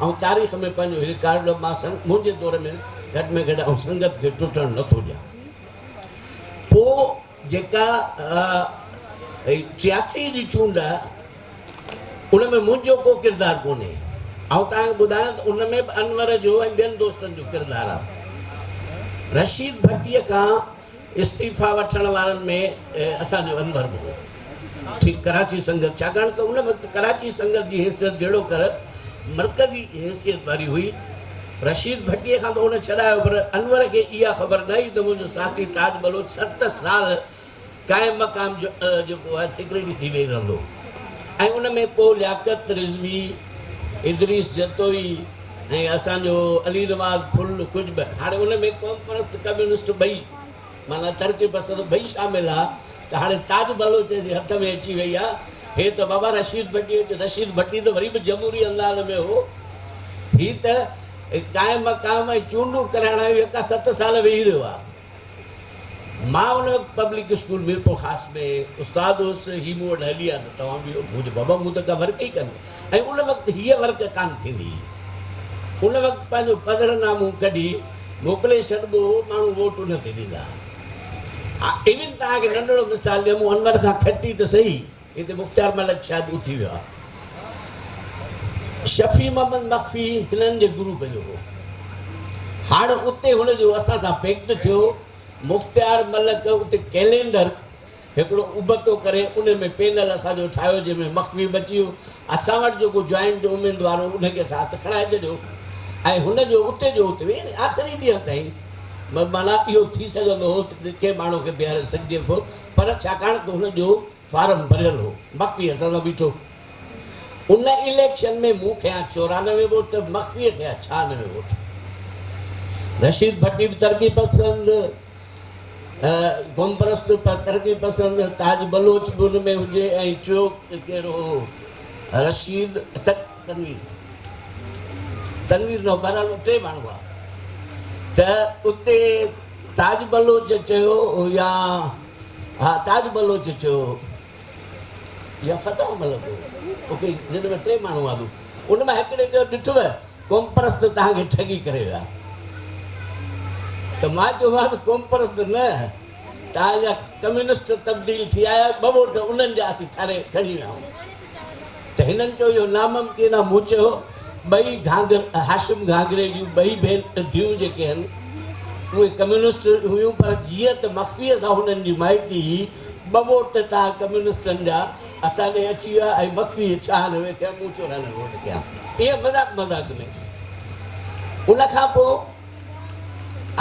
آئون تاريخ ۾ پنهنجو هي رڪارڊ مان منهنجي دور ۾ گهٽ ۾ گهٽ آئون سنگت کي ٽٽڻ نه ٿو ڏيان. پوء جيڪا 86 جي چونڊ آهي ان ۾ منهنجو ڪو ڪردار ڪونهي. آئون توهان کي ٻڌايان ته ان ۾ به انور جو ۽ ٻين دوستن جو ڪردار آهي. رشيد ڀٽيء کان استعيفا وٺڻ وارن ۾ اسان جو انور به هو. ٺيڪ ڪراچي سنگت ڇاڪاڻ ته ان وقت ڪراچي سنگت جي حيثيت جهڙوڪر مرڪزي حيثيت واري هئي. رشيد ڀٽيء کان ته ان ڇڏايو پر انور کي اها خبر نه هئي ته منهنجو ساٿي تاج بلوچ 7 سال قائم مقام جيڪو آهي سيڪريٽري ٿي ويهي رهندو ۽ ان ۾ پوء لياقت رضوي، ادريس جتوئي ۽ اسان جو علي نواز ڦل ڪجهه به هاڻي ان ۾ قومپرست ڪميونسٽ ٻئي معنيٰ ترقي پسند ٻئي شامل ها ته هاڻي تاج بلوچ جي هٿ ۾ اچي وئي آ هي ته بابا رشيد ڀٽي رشيد ڀٽي ته وري به جمهوري انداز ۾ هو هي ته قائم مقام ۽ چونڊون ڪرائڻ آيو يڪا 7 سال ويهي رهيو آ. مان ان وقت پبلڪ اسڪول ميرپورخاص ۾ استاد هوس، هي مون وٽ هلي آيا ته توهان به مون چيو بابا مون ته ڪا ورڪ ئي ڪانه ڪئي ۽ ان وقت هيء ورڪ ڪانه ٿيندي هئي. ان وقت پنهنجو پڌرنامو ڪڍي موڪلي ڇڏبو هو، ماڻهو ووٽ ان تي ڏيندا ها. ها ايون توهان کي ننڍڙو مثال ڏيان، مون انور کان کٽي ته سهي، هتي مختيار ملڪ شايد اٿي ويو آهي. شفيع محمد مخفي هنن جي گروپ جو هو. هاڻ اتي هن جو اسان سان پيڪٽ ٿيو. مختيار ملڪ اتي ڪئلينڊر هڪڙو ابتو ڪري ان ۾ پينل اسان جو ٺاهيو جنهن ۾ مخفي بچي ويو. اسان وٽ جيڪو جوائنٽ اميدوار هو ان کي اسان هٿ کڻائي ڇڏيو ۽ هن جو اتي جو اتي يعني آخري ڏينهن تائين معنيٰ اهو ٿي سگهندو هو ته ڪنهن ماڻهو کي بيهاري سگهجي ٿو پر ڇاڪاڻ ته هن جو فارم ڀريل هو. مخفي اسان سان بيٺو. ان اليڪشن ۾ مون کنيا 94 ووٽ، مخفيء کنيا 96 ووٽ. رشيد ڀٽي به ترقي پسند، قومپرست پر ترقي پسند، تاج بلوچ به ان ۾ هجي ۽ ٽيو ڪير هو رشيد تنوير، تنوير نه بهرحال ٽي ماڻهو هئا ته اتي تاج بلوچ چيو يا ها تاج بلوچ چيو يا فتح ملڪ هو اوڪي جن ۾ ٽي ماڻهو هئا ان مان هڪڙي چيو ڏٺو قومپرست توهان کي ٺڳي ڪري ويا ته مان چيومانس قومپرست نه توهان جا ڪميونسٽ تبديل ٿي آيا ٻه ووٽ انهن جا اسين کاري کڻي ويا آهيون ته هنن چيو اهو ناممڪن آهي مون چيو ٻئي گهانگر هاشم گهانگري جون ٻئي ڀيڻ ڌيئون جيڪي آهن اهي ڪميونسٽ هيون پر جيئن ته مخفيء سان هنن جي مائٽي هئي ٻه ووٽ تان ڪميونسٽن جا اسان ڏي اچي ويا ۽ مخفيء 96 ڪيا مون 94 ووٽ ڪيا ائين مذاق مذاق ۾ ان کان پوء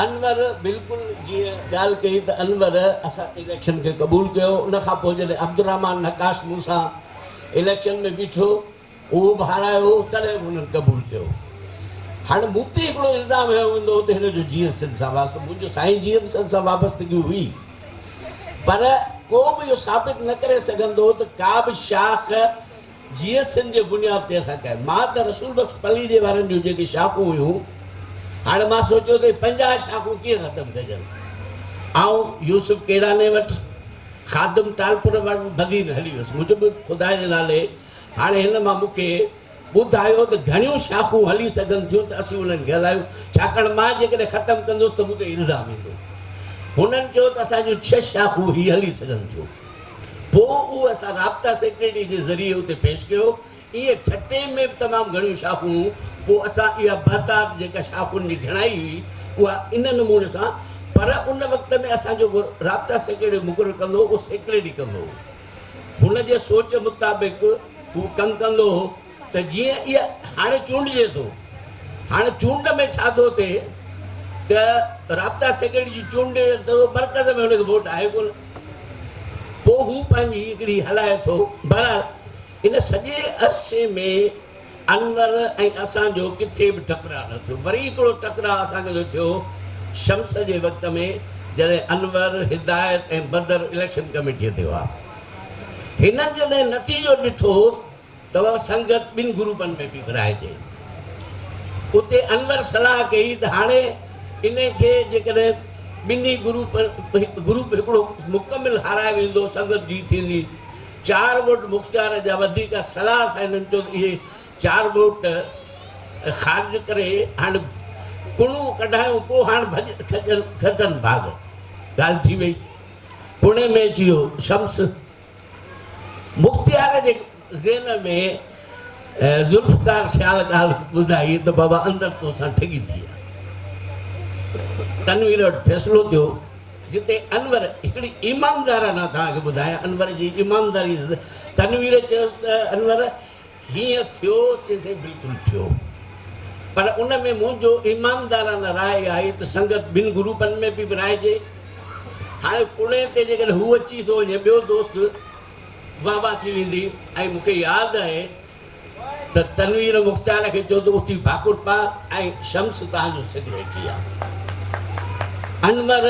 انور بلڪل جيئن ڳالهه ڪئي ته انور اسان اليڪشن کي قبول ڪيو ان کان پوء جڏهن عبدالرحمان نقاش مون سان اليڪشن ۾ بيٺو اهو به هارايو تڏهن به هنن قبول ڪيو هاڻي مون تي هڪڙو الزام هنيو ويندو هو ته هن جو جي ايس سنڌ سان واسطو منهنجو سائين جي ايم سنڌ سان وابستگي هئي پر ڪو به اهو ثابت نه ڪري سگهندو ته ڪا به شاخ جي ايس سنڌ جي بنياد تي اسان ڪيا. مان ته رسول بخش پليجي وارن جون جيڪي شاخون هيون، هاڻي مان سوچيو ته هي 50 شاخون ڪيئن ختم ڪجن. آئون يوسف ڪيڙاني وٽ، خادم ٽالپر وٽ بدين هلي ويس. مون چيو ٻڌ خدا جي نالي هاڻي هن مان مون کي ٻڌايو ته گهڻيون شاخون هلي سگهن ٿيون ته اسين انهن کي هلايون، ڇاڪاڻ مان جيڪڏهن ختم ڪندس ته مون تي الزام ايندو. هنن چيو ته اسان جون ڇهه شاخون هي هلي سگهن ٿيون. پوء اهو اسان رابطا سيڪريٽري جي ذريعي اتي پيش ڪيو. ائين ٺٽي ۾ به تمام گهڻيون شاخون هيون. پوء اسان اها بهتات جيڪا شاخن جي گهڻائي هئي اها ان نموني سان پر ان وقت ۾ اسان جيڪو رابطا سيڪريٽري مقرر ڪندو هو اهو سيڪريٽري ڪندو هو. هن جي سوچ مطابق هو ڪم ڪندو هو ته جيئن اها هاڻي چونڊجي ٿو. هاڻي چونڊ ۾ ڇا ٿو ٿئي ته رابطا سيڪريٽري جي چونڊ ته مرڪز ۾ هن کي ووٽ آهي ڪونه. پوء هو پنهنجي هڪڙي هلائي ٿو. بهرحال ان سڄي عرصي ۾ انور ۽ اسان جو ڪٿي به ٽڪراء نه ٿيو. وري هڪڙو ٽڪراء اسان جو ٿيو شمس جي وقت ۾ جڏهن انور، هدايت ۽ بدر اليڪشن ڪميٽيء تي هئا. هنن جڏهن نتيجو ڏٺو ته اها سنگت ٻن گروپن ۾ پئي ورهائجي. اتي انور صلاح ڪئي ته هاڻي انهي کي جيڪڏهن ٻنهي گروپ گروپ هڪڙو مڪمل هارائي ويندو سنگت جي ٿيندي. چار ووٽ مختيار جا وڌيڪ صلاح سان هنن چيو ته اهي چار ووٽ خارج ڪري هاڻ ڪڻو ڪڍايون پوء هاڻ ڀڄ کٽن ڀاڳ. ڳالهه ٿي وئي. پڻي ۾ اچي ويو شمس. مختيار جي ذهن ۾ ذوالفقار سيال ڳالهه ٻڌائي ته بابا اندر توسان ٺڳي ٿي آ. تنوير وٽ فيصلو ٿيو جتي انور هڪڙي ايماندارانه توهان کي ٻڌايان انور جي ايمانداري تنوير چيس ته انور هيئن ٿيو؟ چيسين بلڪل ٿيو پر ان ۾ منهنجو ايماندارانه راء اها آهي ته سنگت ٻن گروپن ۾ به ورهائجي. هاڻي ڪڻي تي جيڪڏهن هو اچي ٿو وڃي ٻيو دوست واهه واهه ٿي ويندي ۽ مون کي ياد آهي ته تنوير مختيار کي چيو ته اٿي ڀاڪر پاء ۽ شمس توهان جو سيڪريٽري آهي. انور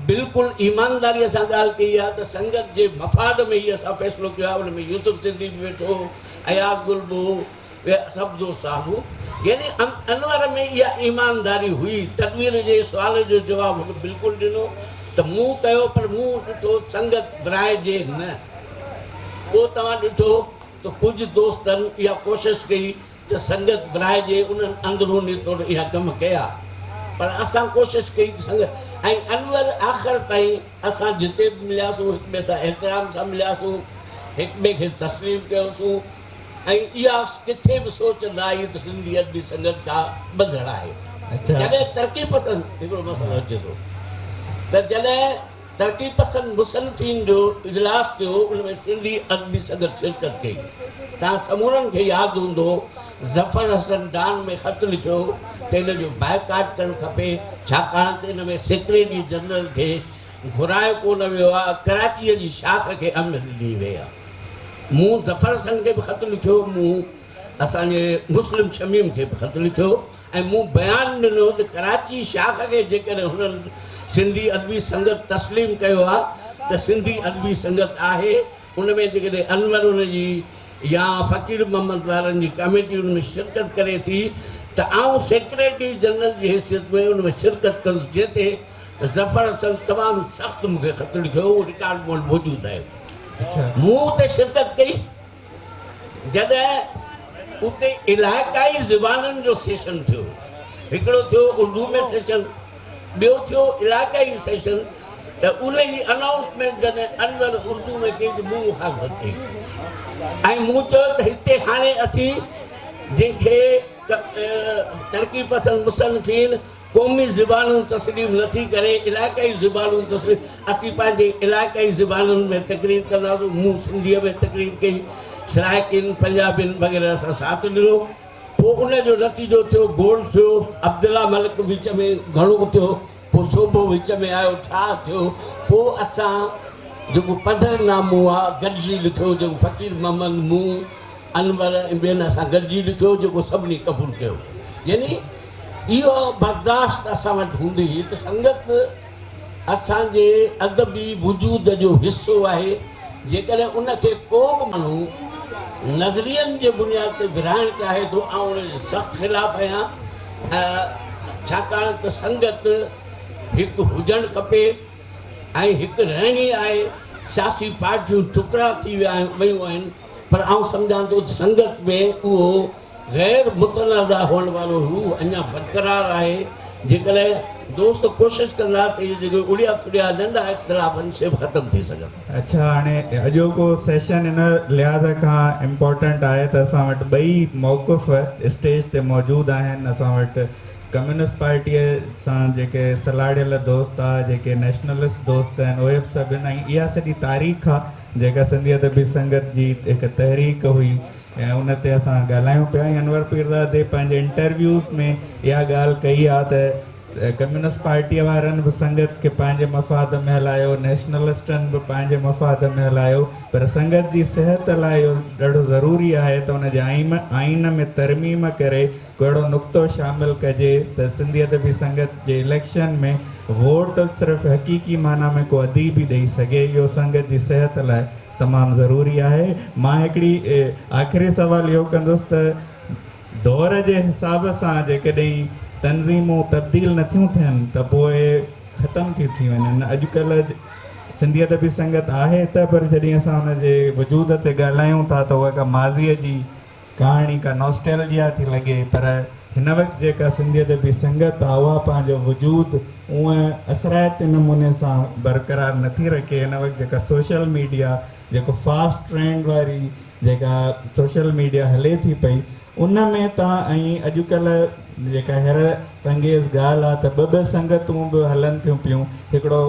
بلڪل ايمانداريء سان ڳالهه ڪئي آهي ته سنگت جي مفاد ۾ هي اسان فيصلو ڪيو آهي ان ۾ يوسف سنڌي به ويٺو هو، اياز گل به هو، ٻيا سڀ دوست هئاسون. يعني انور ۾ اها ايمانداري هئي. تنوير جي سوال جو جواب هن بلڪل ڏنو ته مون ڪيو پر مون ڏٺو سنگت ورهائجي نه. پوء توهان ڏٺو ته ڪجهه دوستن اها ڪوشش ڪئي ته سنگت ورهائجي، انهن اندروني طور اها ڪم ڪيا پر اسان ڪوشش ڪئي ته سنگت ۽ انور آخر تائين اسان جتي به ملياسون هڪ ٻئي سان احترام سان ملياسون، هڪ ٻئي کي تسليم ڪيوسون ۽ اها ڪٿي به سوچ نه آئي ته سنڌي ادبي سنگت ڪا ٻڌڻ آهي. جڏهن ترقي پسند هڪڙو مسئلو اچي ٿو ته جڏهن ترقي پسند مصنفين جو اجلاس ٿيو، ان ۾ سنڌي ادبي سنگت شرڪت ڪئي. توهان سمورن کي ياد هوندو ظفر حسن ڊان ۾ خط لکيو ته ان جو بائيڪاٽ ڪرڻ کپي، ڇاڪاڻ ته ان ۾ سيڪريٽري جنرل کي گهرايو ڪو نه ويو آهي، ڪراچيء جي شاخ کي اهميت ڏني وئي آهي. مون ظفر حسن کي به خط لکيو، مون اسان جي مسلم شميم کي به خط لکيو. ۽ مون بيان ڏنو ته ڪراچي شاخ کي جيڪڏهن هنن سنڌي ادبي سنگت تسليم ڪيو آ ته سنڌي ادبي سنگت آهي ان ۾ جيڪڏهن انور ان جي يا فقير محمد وارن جي ڪميٽي ان ۾ شرڪت ڪري ٿي ته آئون سيڪريٽري جنرل جي حيثيت ۾ ان ۾ شرڪت ڪندس جنهن تي ظفر حسن تمام سخت مون کي خط لکيو اهو رڪارڊ مون وٽ موجود آهي مون اتي شرڪت ڪئي. جڏهن اتي علائقائي زبانن جو سيشن ٿيو، هڪڙو ٿيو اردو ۾ سيشن، ٻيو ٿيو علائقائي سيشن ته ان جي انائونسمينٽ جڏهن انور اردو ۾ ڪئي ته مون مخالفت ڪئي ۽ مون چيو ته هتي هاڻي اسين جنهن کي ترقي پسند مصنفين قومي زبانون تسليم نه ٿي ڪري، علائقائي زبانون تسليم، اسين پنهنجي علائقائي زبانن ۾ تقرير ڪنداسون، مون سنڌيء ۾ تقرير ڪئي، سرائڪين، پنجابين وغيره اسان ساٿ ڏنو، پوء ان جو نتيجو ٿيو گوڙ ٿيو، عبدالله ملڪ وچ ۾ گهڻو ٿيو، پوء سوڀو وچ ۾ آيو، ٺاهه ٿيو، پوء اسان جيڪو پڌرنامو آ گڏجي لکيو، جيڪو فقير محمد، مون، انور ۽ ٻين اسان گڏجي لکيو، جيڪو سڀني قبول ڪيو، يعني اهو برداشت اسان وٽ هوندي هئي ته سنگت اسان جي ادبي وجود جو حصو آهي، جيڪڏهن ان کي ڪو به ماڻهو نظرين جي بنياد تي ورهائڻ چاهي ٿو، آئون ان جي سخت خلاف آهيان، ڇاڪاڻ ته سنگت هڪ هجڻ کپي ۽ هڪ رهڻي آهي، سياسي پارٽيون ٽڪرا ٿي ويون آهن، پر آئون سمجهان ٿو ته سنگت ۾ اهو غير متنازع هئڻ وارو روح اڃا برقرار آهي، جيڪڏهن دوست ڪوشش ڪندا ته اهي جيڪي اڙيا ٿڙيا ننڍا اختلاف آهن سي به ختم ٿي سگهن.
اڇا هاڻي اڄوڪو سيشن ان لحاظ کان امپارٽنٽ آهي ته اسان وٽ ٻئي موقف اسٽيج تي موجود آهن، اسان وٽ ڪميونسٽ پارٽيء سان جيڪي سلهاڙيل دوست آ، جيڪي نيشنلسٽ دوست آهن اهي به سڀ آهن ۽ اها سڄي تاريخ آ جيڪا سنڌي ادبي سنگت جي هڪ تحريڪ هئي. ۽ ان تي اسان ڳالهايون پيا ۽ انور پيرزادي پنهنجي انٽرويوز ۾ اها ڳالهه ڪئي آهي ته ڪميونسٽ پارٽيء وارن به سنگت کي پنهنجي مفاد ۾ هلايو، نيشنلسٽن به پنهنجي مفاد ۾ هلايو، پر سنگت جي صحت لاء اهو ڏاڍو ضروري آهي ته ان جي آئين ۾ ترميم ڪري ڪو اهڙو نقطو شامل ڪجي ته سنڌي ادبي سنگت جي اليڪشن ۾ ووٽ صرف حقيقي معنيٰ ۾ ڪو اديب ئي ڏئي سگهي، اهو سنگت جي صحت لاء تمام ضروري آهي. مان هڪڙي آخري سوال اهو ڪندس ته دور جي حساب سان جيڪڏهن تنظيمون تبديل نٿيون ٿين ته پوء ختم ٿيون ٿي وڃن. اڄڪلهه سنڌي ادبي سنگت آهي ته پر جڏهن اسان ان جي وجود تي ڳالهايون ٿا ته اها ڪا ماضيء جي ڪهاڻي ڪا نوسٽيلجيا ٿي لڳي پر هن وقت جيڪا سنڌي ادبي سنگت آهي اها پنهنجو وجود اونء اثرائتي نموني سان برقرار نٿي رکي. هن وقت جيڪا سوشل ميڊيا جيڪو فاسٽ ٽرينڊ واري جيڪا سوشل ميڊيا هلي ٿي پئي ان ۾ تان ۽ اڄڪلهه جيڪا حيرت انگيز ڳالهه آ ته ٻه ٻه سنگتون به هلن ٿيون پيون هڪڙو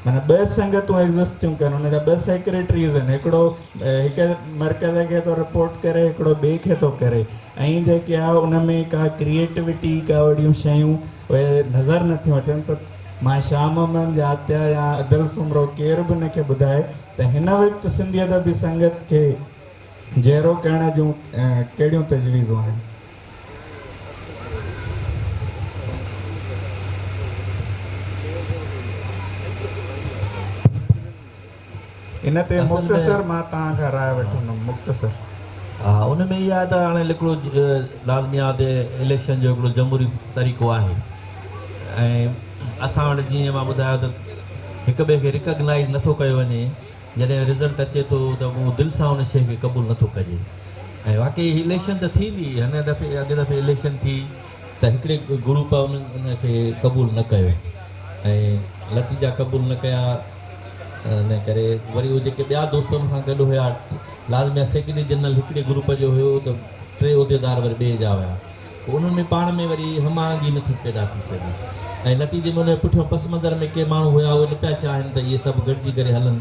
معنيٰ ٻه سنگتون ايگزسٽ ٿيون ڪن ان جا ٻه سيڪريٽريز آهن هڪڙو هڪ مرڪز کي ٿو رپورٽ ڪري هڪڙو ٻئي کي ٿو ڪري ۽ جيڪي آ ان ۾ ڪا ڪريئيٽوٽي ڪا اهڙيون شيون اهي نظر نٿيون اچن ته مان شاهه محمد جاتيا يا ادل سومرو ڪير به ان کي ٻڌائي ته هن وقت سنڌي ادبي سنگت کي جيئرو ڪرڻ جون ڪهڙيون تجويزون آهن؟ ان تي مختصر مان توهان کان راء وٺندم مختصر.
ها ان ۾ اها آهي ته هاڻي هڪڙو لازمي آهي ته اليڪشن جو هڪڙو جمهوري طريقو آهي ۽ اسان وٽ جيئن مان ٻڌايو ته هڪ ٻئي کي ريڪگنائيز نٿو ڪيو وڃي جڏهن رزلٽ اچي ٿو ته اهو دل سان ان شيء کي قبول نٿو ڪجي ۽ واقعي اليڪشن ته ٿيندي هن دفعي اڳي دفعي اليڪشن ٿي ته هڪڙي گروپ ان کي قبول نه ڪيو ۽ نتيجا قبول نه ڪيا ان ڪري وري اهي جيڪي ٻيا دوست ان سان گڏ هيا لازمي آهي سيڪريٽري جنرل هڪڙي گروپ جو هيو ته ٽي عهديدار وري ٻئي جا هيا پوء انهن ۾ پاڻ ۾ وري هم آهنگي نه ٿي پيدا ٿي سگهي ۽ نتيجي ۾ ان جي پٺيان پس منظر ۾ ڪي ماڻهو هيا اهي نه پيا چاهين ته اهي سڀ گڏجي ڪري هلن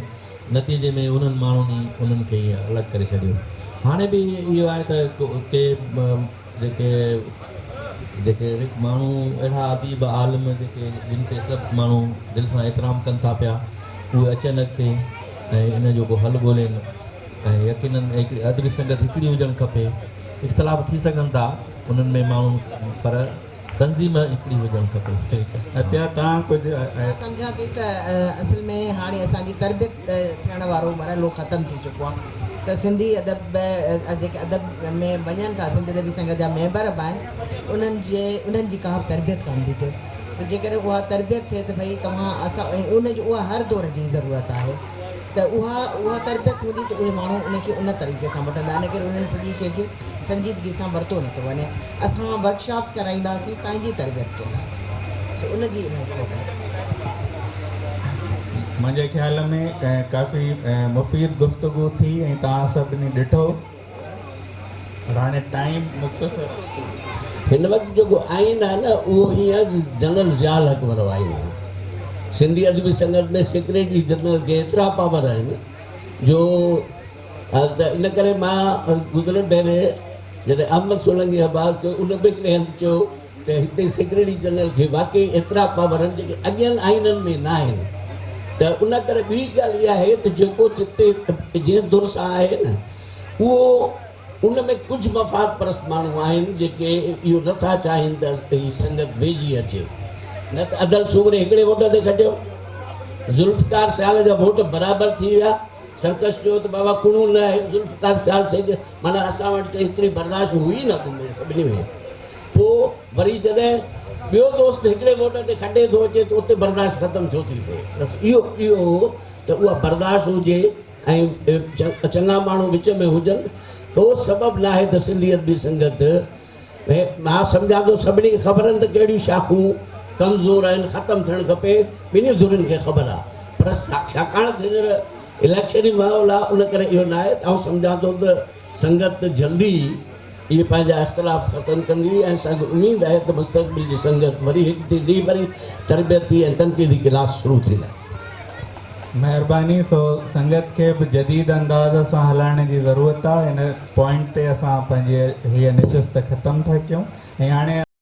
نتيجي ۾ انهن ماڻهن ئي انهن کي ائين الڳ ڪري ڇڏيو هاڻي به اهو آهي ته ڪي جيڪي جيڪي ماڻهو اهڙا اديب عالم جيڪي جن کي سڀ ماڻهو دل سان احترام ڪن ٿا پيا اهي اچن اڳتي ۽ ان جو ڪو حل ڳولين ۽ يقينن هڪڙي ادبي سنگت هڪڙي هجڻ کپي. اختلاف ٿي سگهن ٿا انهن ۾ ماڻهن پر تنظيم هڪڙي هجڻ کپي.
ٺيڪ آهي عطيه توهان ڪجهه.
مان سمجهان ٿي ته اصل ۾ هاڻي اسان جي تربيت ٿيڻ وارو مرحلو ختم ٿي چڪو آهي ته سنڌي ادب جيڪي ادب ۾ وڃن ٿا سنڌي ادبي سنگت جا ميمبر به آهن انهن جي انهن جي ڪا به تربيت ڪانه ٿي ٿئي ته جيڪڏهن اها تربيت ٿئي ته ڀئي توهان اسان ۽ ان جي اها هر دور جي ضرورت آهي. ته اها اها تربيت هوندي ته اهي ماڻهو ان کي ان طريقي سان وٺندا ان ڪري ان سڄي شيء کي سنجيدگي سان ورتو نٿو وڃي اسان ورڪشاپس ڪرائينداسين پنهنجي تربيت جي لاء سو ان جي الاهي کوٽ آهي.
منهنجي خيال ۾ ڪافي مفيد گفتگو ٿي ۽ توهان سڀني ڏٺو. پر هاڻي ٽائيم مختصر آهي.
هن وقت جيڪو آئين آهي نه اهو ائين آهي جيئن جنرل ضياء الحق وارو آئين آهي. سنڌي ادبي سنگت ۾ سيڪريٽري جنرل کي ايترا پاور آهن جو ته ان ڪري مان گذريل ڀيري جڏهن احمد سولنگي عباس ڪيو ان به هڪڙي هنڌ چيو ته هتي سيڪريٽري جنرل کي واقعي ايترا پاور آهن جيڪي اڳين آئينن ۾ نه آهن ته ان ڪري ٻي ڳالهه اها آهي ته جيڪو جتي جنهن ڌر سان آهي نه اهو ان ۾ ڪجهه مفاد پرست ماڻهو آهن جيڪي اهو نه ٿا چاهين ته هي سنگت ويجهي اچي نه ته ادل سومري هڪڙي ووٽ تي کٽيو ذوالفقار سيال جا ووٽ برابر ٿي ويا سرڪش چيو ته بابا ڪڻو نه آهي ذوالفقار سيال سيد معنيٰ اسان وٽ ته ايتري برداشت هئي نه اڳ ۾ سڀني ۾ پوء وري جڏهن ٻيو دوست هڪڙي ووٽ تي کٽي ٿو اچي ته اتي برداشت ختم ڇو ٿي ٿئي بس اهو اهو هو ته اها برداشت هجي ۽ چڱا ماڻهو وچ ۾ هجن ڪو سبب ناهي ته سنڌي ادبي سنگت مان سمجهان ٿو سڀني کي خبر آهن ته ڪهڙيون شاخون ڪمزور آهن ختم ٿيڻ کپي ٻنهي ڌرين کي خبر آهي پر ڇاڪاڻ ته هينئر اليڪشني ماحول آهي ان ڪري اهو ناهي آئون سمجهان ٿو ته سنگت جلدي اهي پنهنجا اختلاف ختم ڪندي ۽ اسان کي اميد آهي ته مستقبل جي سنگت وري هڪ ٿيندي وري تربيتي ۽ تنقيدي ڪلاس شروع ٿيندا.
مهرباني سو سنگت کي به جديد انداز سان هلائڻ جي ضرورت آ ان پوائنٽ تي اسان پنهنجي هيء نشست ختم ٿا ڪيون ۽ هاڻي.